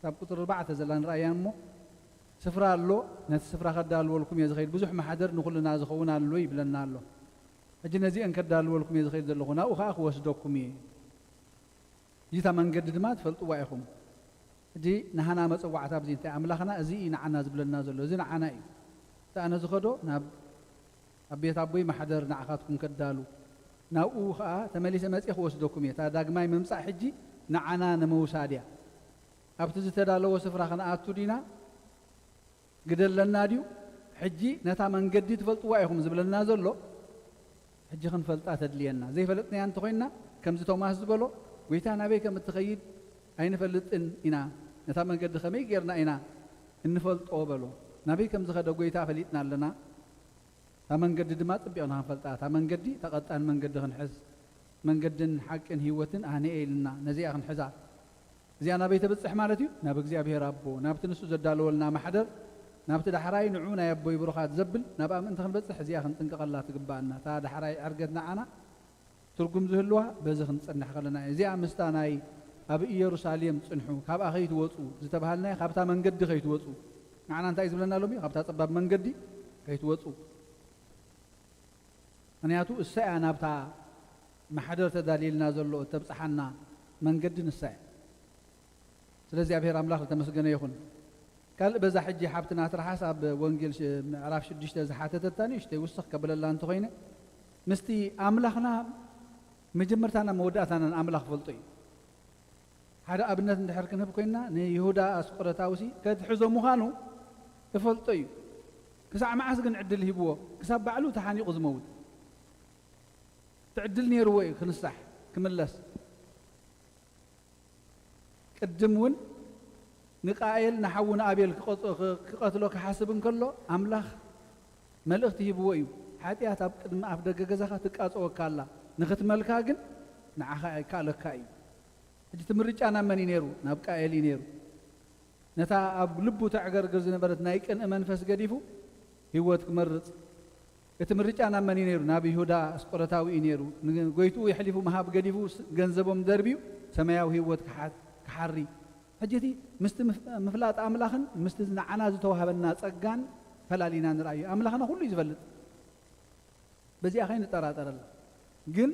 ካብ ቁፅሪ ኣርባዕተ ዘላ ንርኣያ እሞ፣ ስፍራ ኣሎ፣ ነቲ ስፍራ ከዳልወልኩም እየ ዝኸይድ፣ ብዙሕ ማሕደር ንኹልና ዝኸውን ኣሎ ይብለና ኣሎ። ሕጂ ነዚአን ከዳልወልኩም እየ ዝኸይድ ዘለኹ፣ ናብኡ ኸዓ ክወስደኩም እየ። እዚ እታ መንገዲ ድማ ትፈልጥዋ ኢኹም። ሕጂ ንሃና መጸዋዕታ ኣብዚ እንታይ ኣምላኽና እዚ እዩ ንዓና ዝብለና ዘሎ፣ እዚ ንዓና እዩ። እቲ ኣነ ዝኸዶ ናብ ኣብ ቤት ኣቦይ ማሕደር ንዓኻትኩም ከዳሉ፣ ናብኡ ኸዓ ተመሊሰ መጺእ ክወስደኩም እየ። እታ ዳግማይ ምምጻእ ሕጂ ንዓና ንምውሳድ እያ። ኣብቲ ዝተዳለወ ስፍራ ክንኣቱ ዲና? ግደለና ድዩ? ሕጂ ነታ መንገዲ ትፈልጥዋ ኢኹም ዝብለና ዘሎ፣ ሕጂ ክንፈልጣ ተድልየና። ዘይፈለጥናያ እንተኾይንና፣ ከምዚ ቶማስ ዝበሎ፣ "ጐይታ፣ ናበይ ከም እትኸይድ ኣይንፈልጥን ኢና። ነታ መንገዲ ከመይ ጌርና ኢና እንፈልጦ?" በሎ። ናበይ ከም ዝኸደ ጐይታ ፈሊጥና ኣለና። እታ መንገዲ ድማ ጽቢቕና ክንፈልጣ፣ እታ መንገዲ፣ እታ ቀጣን መንገዲ ክንሕዝ፣ "መንገድን ሓቅን ህይወትን ኣነ እየ" ኢልና፣ ነዚኣ ክንሕዛ። እዚኣ ናበይ ተብጽሕ ማለት እዩ? ናብ እግዚኣብሔር ኣቦ፣ ናብቲ ንሱ ዘዳለወልና ማሕደር፣ ናብቲ ዳሕራይ ንዑ ናይ ኣቦይ ብሩኻት ዘብል፣ ናብኣ ምእንቲ ክንበጽሕ እዚኣ ክንጥንቀቐላ ትግብኣና። እታ ዳሕራይ ዕርገት ንዓና ትርጉም ዝህልዋ በዚ ክንጸንሕ ከለና እዩ። እዚኣ ምስታ ናይ "ኣብ ኢየሩሳሌም ጽንሑ፣ ካብኣ ከይትወጹ" ዝተባሃልናዮ፣ ካብታ መንገዲ ከይትወጹ፣ ንዓና እንታይ እዩ ዝብለና ሎሚ? ካብታ ጸባብ መንገዲ ከይትወጹ። ምኽንያቱ እሳ እያ ናብታ ማሕደር ተዳልየልና ዘሎ፣ እተብጽሓና መንገዲ ንሳ እያ። ስለ እግዚኣብሔር ኣምላኽ ዝተመስገነ ይኹን። ካልእ በዛ ሕጂ ሓብትና ትርሓስ ኣብ ወንጌል ሽ-፣ ምዕራፍ ሽዱሽተ ዝሓተተታ ንእሽተይ ውስኽ ከብለላ እንተኾይነ፣ ምስቲ ኣምላኽና መጀመርታና መወዳእታናን ኣምላኽ ፈልጦ እዩ። ሓደ ኣብነት እንድሕር ክንህብ ኮይንና፣ ንይሁዳ ኣስቆረታውሲ ከትሕዞ ምዃኑ እፈልጦ እዩ። ክሳዕ መዓስ ግን ዕድል ሂብዎ? ክሳብ ባዕሉ ተሓኒቑ ዝመውት። እቲ ዕድል ነይርዎ እዩ ክንሳሕ፣ ክምለስ። ቅድም እውን ንቃኤል ንሓዉ ንኣቤል ክቐጽ-፣ ክ-፣ ክቐትሎ ክሓስብ እንከሎ፣ ኣምላኽ መልእኽቲ ሂብዎ እዩ። "ሓጢኣት ኣብ ቅድሚ ኣፍ ደገ ገዛኻ ትቃጸወካ ኣላ፣ ንኽትመልካ ግን ንዓኻ ኣይከኣለካ እዩ።" ሕጂ እቲ ምርጫ ናብ መን እዩ ነይሩ? ናብ ቃኤል እዩ ነይሩ። ነታ ኣብ ልቡ ተዕገርግር ዝነበረት ናይ ቅንኢ መንፈስ ገዲፉ ህይወት ክመርጽ። እቲ ምርጫ ናብ መን እዩ ነይሩ? ናብ ይሁዳ ኣስቆረታዊ እዩ ነይሩ። ንጎይትኡ የሕሊፉ ምሃብ ገዲፉ ስ-፣ ገንዘቦም ደርብዩ ሰማያዊ ህይወት ክሓ-፣ ክሓሪ። ሕጂ እቲ ምስቲ ምፍ-፣ ምፍላጥ ኣምላኽን ምስቲ ንዓና ዝተዋህበና ጸጋን ፈላሊና ንርኣዮ። ኣምላኽና ኩሉ እዩ ዝፈልጥ። በዚኣ ከይንጠራጠረላ። ግን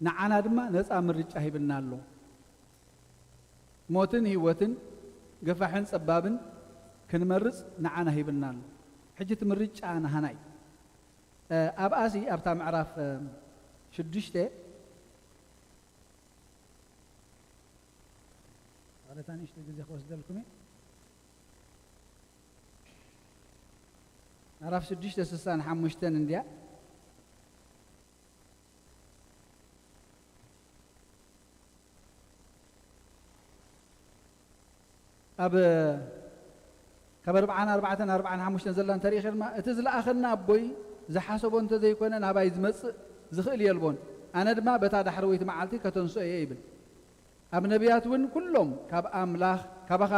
ንዓና ድማ ነጻ ምርጫ ሂብና ኣሎ። ሞትን ህይወትን፣ ገፋሕን ጸባብን ክንመርጽ ንዓና ሂብና ኣሎ። ሕጂ እቲ ምርጫ ናህና እዩ። እ፣ ኣብኣሲ ኣብታ ምዕራፍ፣ እ፣ ሽዱሽተ፣ ኣረታ ንእሽቶ ግዜ ክወስደልኩም እየ። ምዕራፍ ሽዱሽተ ስሳን ሓሙሽተን እንድያ። ኣብ፣ ካብ ኣርብዓን ኣርባዕተን ኣርብዓን ሓሙሽተን ዘላ እንተርኢ ኸድማ፣ "እቲ ዝለኣኸና ኣቦይ ዝሓሰቦ እንተዘይኮነ ናባይ ዝመጽእ ዝኽእል የልቦን። ኣነ ድማ በታ ዳሕረወይቲ መዓልቲ ከተንስኦ እየ" ይብል። ኣብ ነቢያት እውን፣ "ኩሎም ካብ ኣምላኽ፣ ካባኻ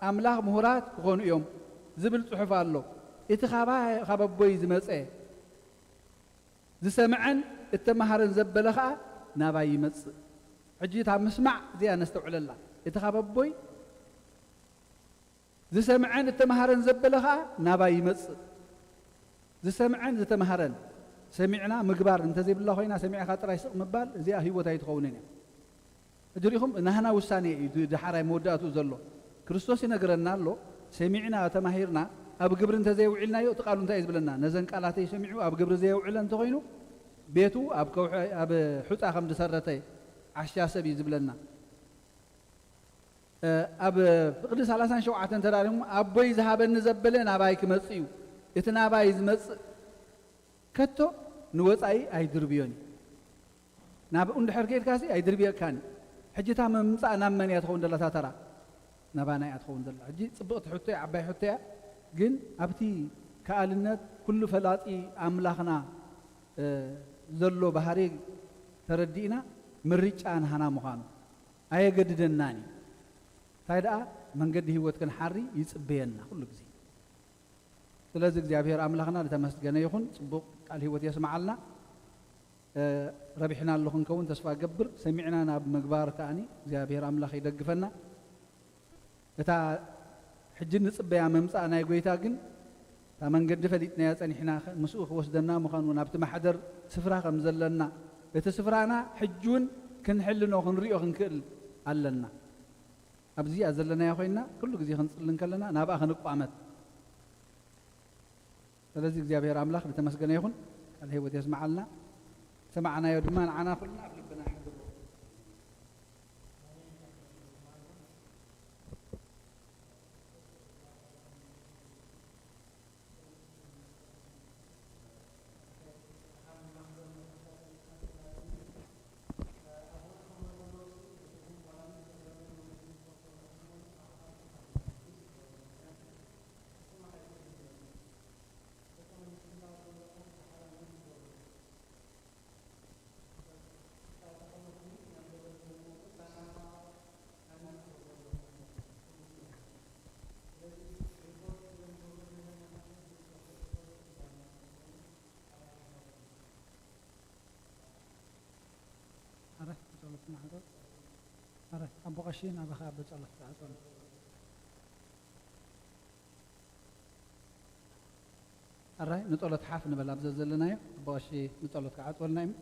ኣምላኽ ምሁራት ክኾኑ እዮም" ዝብል ጽሑፍ ኣሎ። እቲ ካባ-፣ ካብ ኣቦይ ዝመጸ ዝሰምዐን እተማሃረን ዘበለ ኸኣ ናባይ ይመጽእ። ሕጂ እታ ምስማዕ እዚኣ ነስተውዕለላ። እቲ ካብ ኣቦይ ዝሰምዐን እተማሃረን ዘበለ ኸኣ ናባይ ይመጽእ። ዝሰምዐን ዝተማሃረን፣ ሰሚዕና ምግባር እንተዘይብላ ኮይና፣ ሰሚዕካ ጥራይ ስቕ ምባል፣ እዚኣ ህይወት ኣይትኸውንን እያ። ሕጂ ሪኹም፣ ናህና ውሳኔ እዩ፣ ድ-፣ ደሓራይ መወዳእትኡ ዘሎ። ክርስቶስ ይነግረና ኣሎ፣ ሰሚዕና፣ ተማሂርና፣ ኣብ ግብሪ እንተዘየውዒልናዮ፣ እቲ ቃሉ እንታይ እዩ ዝብለና? "ነዘን ቃላተይ ሰሚዑ ኣብ ግብሪ ዘየውዕለ እንተኾይኑ፣ ቤቱ ኣብ ከውሒ፣ ኣብ ሑጻ ከም ዝሰረተ ዓሻ ሰብ" እዩ ዝብለና። እ፣ ኣብ ፍቕዲ ሰላሳን ሸውዓተን ተዳሪኹም፣ "ኣቦይ ዝሃበኒ ዘበለ ናባይ ክመጽእ እዩ፣ እቲ ናባይ ዝመጽእ ከቶ ንወጻኢ ኣይድርብዮን እዩ።" ናብኡ እንድሕር ከይድካሲ ኣይድርብየካን እዩ። ሕጂ እታ ምምጻእ ናብ መን እያ ትኸውን ዘላ እታ ተራ? ናባና እያ ትኸውን ዘላ። ሕጂ ጽብቕቲ ሕቶ እያ፣ ዓባይ ሕቶ እያ። ግን ኣብቲ ከኣልነት ኩሉ ፈላጢ ኣምላኽና፣ እ፣ ዘሎ ባህሪ ተረዲእና፣ ምርጫ ናህና ምዃኑ ኣየገድደናን እዩ። እንታይ ደኣ፣ መንገዲ ህይወት ክንሓሪ ይጽበየና ኩሉ ግዜ። ስለዚ እግዚኣብሔር ኣምላኽና ዝተመስገነ ይኹን፣ ጽቡቕ ቃል ህይወት የስምዓልና። ረቢሕናሉ ክንከውን ተስፋ እገብር። ሰሚዕና ናብ ምግባር ከኣኒ እግዚኣብሔር ኣምላኽ ይደግፈና። እታ ሕጂ ንጽበያ መምጻእ ናይ ጐይታ ግን፣ እታ መንገዲ ፈሊጥናያ ጸኒሕና፣ ኸ-፣ ምስኡ ክወስደና ምዃኑ፣ ናብቲ ማሕደር ስፍራ ከም ዘለና፣ እቲ ስፍራና ሕጂ እውን ክንሕልኖ፣ ክንሪኦ ክንክእል ኣለና። ኣብዚኣ ዘለናዮ ኮይንና፣ ኩሉ ግዜ ክንጽሊ እንከለና፣ ናብኣ ክንቋመት። ስለዚ እግዚኣብሔር ኣምላኽ ዝተመስገነ ይኹን። ቃል ህይወት የስምዓልና። ሰማዕናዮ ድማ ንዓና ኩልና ኣብ ልብና ይሕድሮ። ኣረ፣ ብጸሎት ንዓዶ። ኣረ፣ ኣቦ ቀሺ ናባኻ ብጸሎት ክዓጽወና። ኣራይ፣ ንጸሎት ሓፍ ንበል ኣብ ዘዘለናዮ። ኣቦ ቀሺ ንጸሎት ክዓጽወልና እዮም።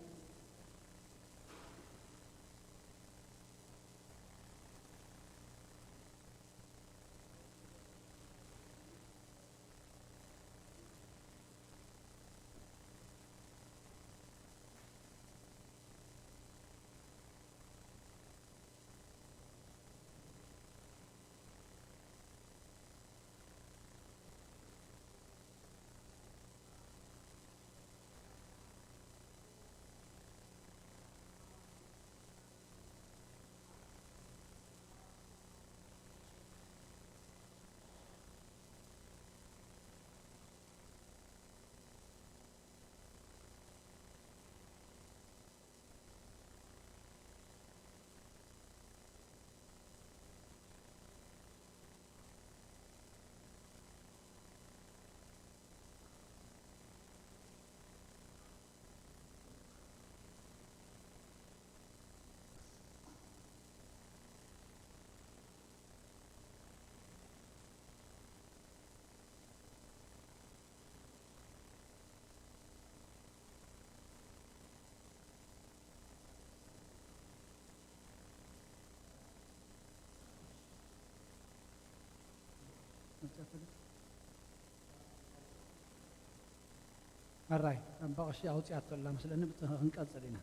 ኣራይ፣ ኣባ ቀሺ ኣውጺኣቶ ኣላ መስለኒ፣ ብጽ-፣ ክንቀጽል ኢና።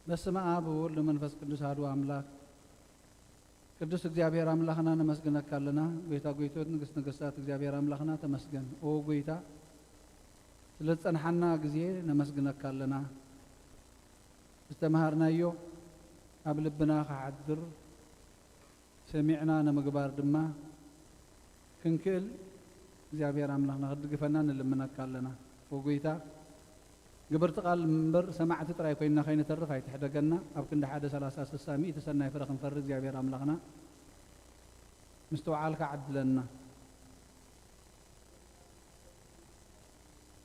በስመ ኣብ ወወልድ ወመንፈስ ቅዱስ ኣሐዱ ኣምላክ። ቅዱስ እግዚኣብሔር ኣምላኽና ነመስግነካ ኣለና። ጐይታ ጐይቶት፣ ንግስት ነገስታት እግዚኣብሔር ኣምላኽና ተመስገን። ኦ ጐይታ፣ ስለ ዝጸንሓና ግዜ ነመስግነካ ኣለና። ዝተምሃርናዮ ኣብ ልብና ክሓድር፣ ሰሚዕና ንምግባር ድማ ክንክእል እግዚኣብሔር ኣምላኽና ክትድግፈና ንልምነካ ኣለና። ኦ ጐይታ፣ ግብርቲ ቃል እምበር ሰማዕቲ ጥራይ ኮይንና ከይንተርፍ ኣይትሕደገና። ኣብ ክንዲ ሓደ፣ ሰላሳ፣ ስሳ፣ ሚእቲ ሰናይ ፍረ ክንፈሪ እግዚኣብሔር ኣምላኽና ምስትውዓልካ ዓድለና።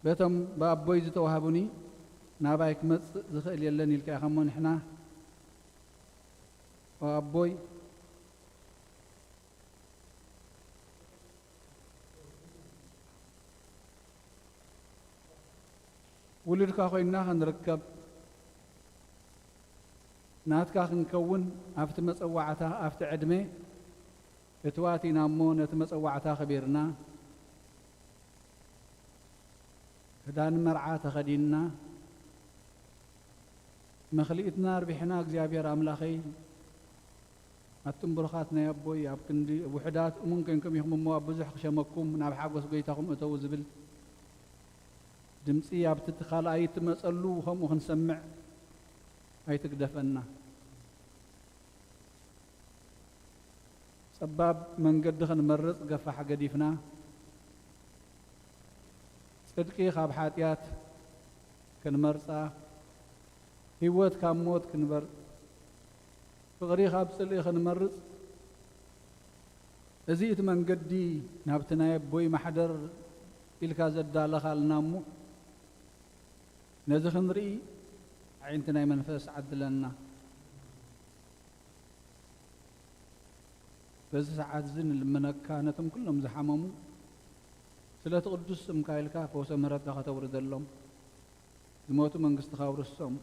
በቶም ብኣቦይ ዝተዋህቡኒ ናባይ ክመጽእ ዝኽእል የለን ኢልካ ኢኻ እሞ፣ ንሕና፣ ኦ ኣቦይ፣ ውሉድካ ኮይንና ክንርከብ፣ ናትካ ክንከውን ኣብቲ መጸዋዕታ፣ ኣብቲ ዕድመ እትዋት ኢና እሞ፣ ነቲ መጸዋዕታ ኣኽቢርና፣ ክዳን መርዓ ተኸዲንና፣ መኽሊእትና ኣርቢሕና፣ እግዚኣብሔር ኣምላኸይ፣ ኣቱም ብሩኻት ናይ ኣቦይ፣ ኣብ ክንዲ ውሑዳት እሙን ኮይንኩም ኢኹም እሞ፣ ኣብ ብዙሕ ክሸመኩም፣ ናብ ሓጎስ ጐይታኹም እተዉ ዝብል ድምጺ ኣብቲ እቲ ካልኣይ እትመጸሉ ከምኡ ክንሰምዕ ኣይትግደፈና። ጸባብ መንገዲ ክንመርጽ ገፋሕ ገዲፍና፣ ጽድቂ ካብ ሓጢኣት ክንመርጻ፣ ህይወት ካብ ሞት ክንበር-፣ ፍቕሪ ካብ ጽልኢ ክንመርጽ፣ እዚ እቲ መንገዲ ናብቲ ናይ ኣቦይ ማሕደር ኢልካ ዘዳለኻልና እሞ፣ ነዚ ክንርኢ ኣዒንቲ ናይ መንፈስ ዓድለና። በዚ ሰዓት እዚ ንልምነካ፣ ነቶም ኩሎም ዝሓመሙ፣ ስለቲ ቅዱስ ስምካ ኢልካ ፈውሰ ምህረትካ ከተውርደሎም፣ ዝሞቱ መንግስትኻ ኣውርሶም፣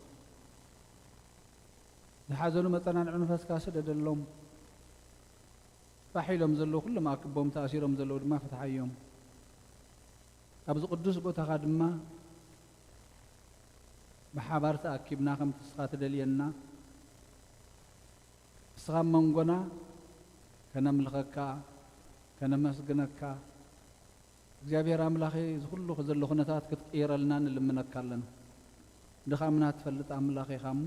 ዝሓዘኑ መጸናንዒ መንፈስካ ስደደሎም፣ ፋሕ ኢሎም ዘለዉ ኩሎም ኣክቦም፣ ተኣሲሮም ዘለዉ ድማ ፍትሓዮም። ኣብዚ ቅዱስ ቦታኻ ድማ ብሓባር ተኣኪብና ከምቲ ንስኻ ትደልየና፣ ንስኻ ኣብ መንጎና ከነምልኸካ፣ ከነመስግነካ፣ እግዚኣብሔር ኣምላኸ፣ እዚ ኩሉ ዘሎ ኩነታት ክትቅይረልና ንልምነካ ኣለና። ድኻምና ትፈልጥ ኣምላኽ ኢኻ እሞ፣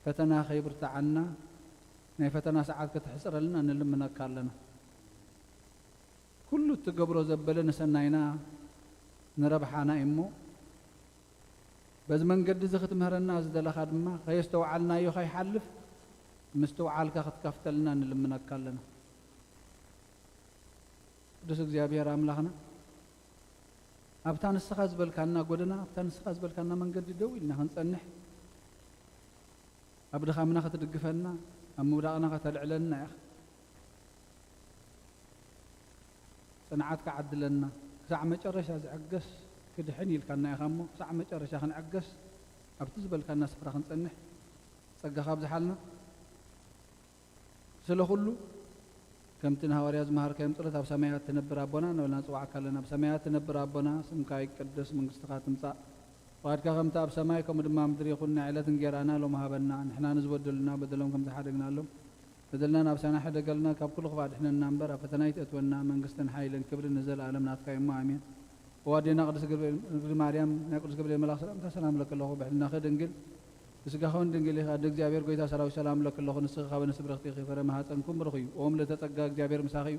ፈተና ከይብርትዓና፣ ናይ ፈተና ሰዓት ክትሕጽረልና ንልምነካ ኣለና። ኩሉ እትገብሮ ዘበለ ንሰናይና ንረብሓና እዩ እሞ፣ በዚ መንገዲ እዚ ክትምህረና ዝደለኻ ድማ፣ ከየስተውዓልናዮ ከይሓልፍ፣ ምስትውዓልካ ክትከፍተልና ንልምነካ ኣለና። ቅዱስ እግዚኣብሔር ኣምላኽና፣ ኣብታ ንስኻ ዝበልካና ጎደና፣ ኣብታ ንስኻ ዝበልካና መንገዲ ደው ኢልና ክንጸንሕ፣ ኣብ ድኻምና ክትድግፈና፣ ኣብ ምውዳቕና ከተልዕለና ኢኻ። ጽንዓትካ ዓድለና። ክሳዕ መጨረሻ ዝዕገስ ክድሕን ኢልካና ኢኻ እሞ፣ ክሳዕ መጨረሻ ክንዕገስ፣ ኣብቲ ዝበልካና ስፍራ ክንጸንሕ ጸጋኻ ኣብዝሓልና። ስለ ኩሉ፣ ከምቲ ንሃዋርያ ዝመሃርካዮም ጸሎት፣ ኣብ ሰማያት ትነብር ኣቦና እናበልና ንጽውዓካ ኣለና። ኣብ ሰማያት ትነብር ኣቦና፣ ስምካ ይቀደስ፣ መንግስትኻ ትምጻእ፣ ፍቓድካ ከምቲ ኣብ ሰማይ ከምኡ ድማ ኣብ ምድሪ ይኹን። ናይ ዕለት እንጌራና ሎሚ ሃበና። ንሕና ንዝበደሉና በደሎም ከም ዝሓደግናሎም፣ በደልና ናብ ሳና ሕደገልና፣ ካብ ኩሉ ክፋእ ድሕነና እምበር፣ ኣብ ፈተና ኣይትእትወና። መንግስትን ሓይልን ክብርን ንዘለኣለም ናትካ እዩ እሞ፣ ኣሜን። እወ ኣዴና ቅድስት ግር-፣ ግርግር ማርያም፣ ናይ ቅዱስ ገብርኤል መልኣኽ ሰላምታ ሰላም እለኪ ኣለኹ። ብሕልናኺ ድንግል፣ ብስጋኺ እውን ድንግል ኢኺ። ኣደ እግዚኣብሔር፣ ጎይታ ሰራዊት፣ ሰላም እለኪ ኣለኹ። ንስኺ ካብ ኣንስቲ ብርኽቲ ኢኺ፣ ፍረ ማህፀንኩም ብሩኽ እዩ። ኦም ለተጸጋ እግዚኣብሔር ምሳኺ እዩ።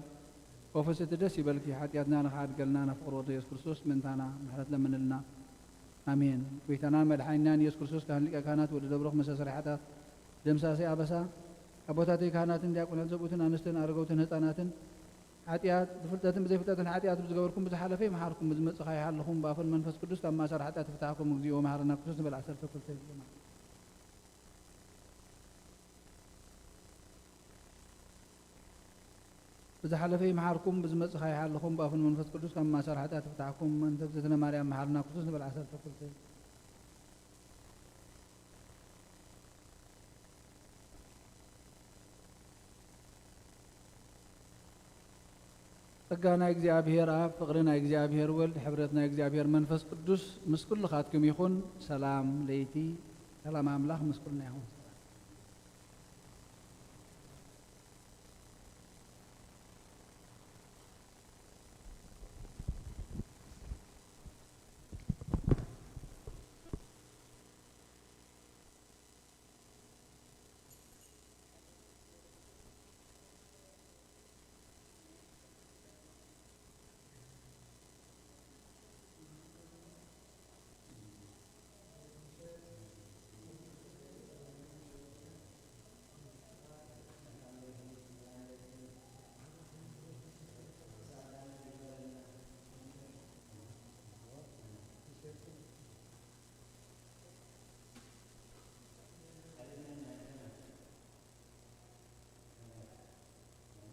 ኦ ፍስሕቲ ደስ ይበልኪ፣ ሓጢኣትና ንኽሓድገልና ናብ ፍቕሪ ወዶ ኢየሱስ ክርስቶስ ምእንታና ምሕረት ለምንልና። ኣሜን። ጎይታናን መድሓኒናን ኢየሱስ ክርስቶስ ካህን ሊቀ ካህናት ወዲ ደብሮክ መስተስረይ ሓጢኣት ደምሳሴ ኣበሳ ኣቦታተይ ካህናትን ዲያቆናትን ሰብኡትን ኣንስትን ኣረገውትን ህፃናትን ሓጢኣት ብፍልጠትን ብዘይፍልጠትን ሓጢኣት ብዝገበርኩም ብዝሓለፈ ይምሓርኩም፣ ብዝመፅእ ከይሓልኹም ብኣፈን መንፈስ ቅዱስ ካብ ማእሰር ሓጢኣት ይፍታሕኩም። እግዚኦ መሓረና ክርስቶስ ንበል ዓሰርተ ክልተ። ብዝሓለፈ ይምሓርኩም፣ ብዝመጽእ ከይሓልኹም ብኣፉን መንፈስ ቅዱስ ካብ ማእሰር ሓጢኣት ይፍታሕኩም። መንተ እግዝእትነ ማርያም መሓርና ክርስቶስ ንበል ዓሰርተ ክልተ። ጸጋ ናይ እግዚኣብሔር ኣብ፣ ፍቕሪ ናይ እግዚኣብሔር ወልድ፣ ሕብረት ናይ እግዚኣብሔር መንፈስ ቅዱስ ምስ ኩልኻትኩም ይኹን። ሰላም ለይቲ፣ ሰላም ኣምላኽ ምስ ኩልና ይኹን።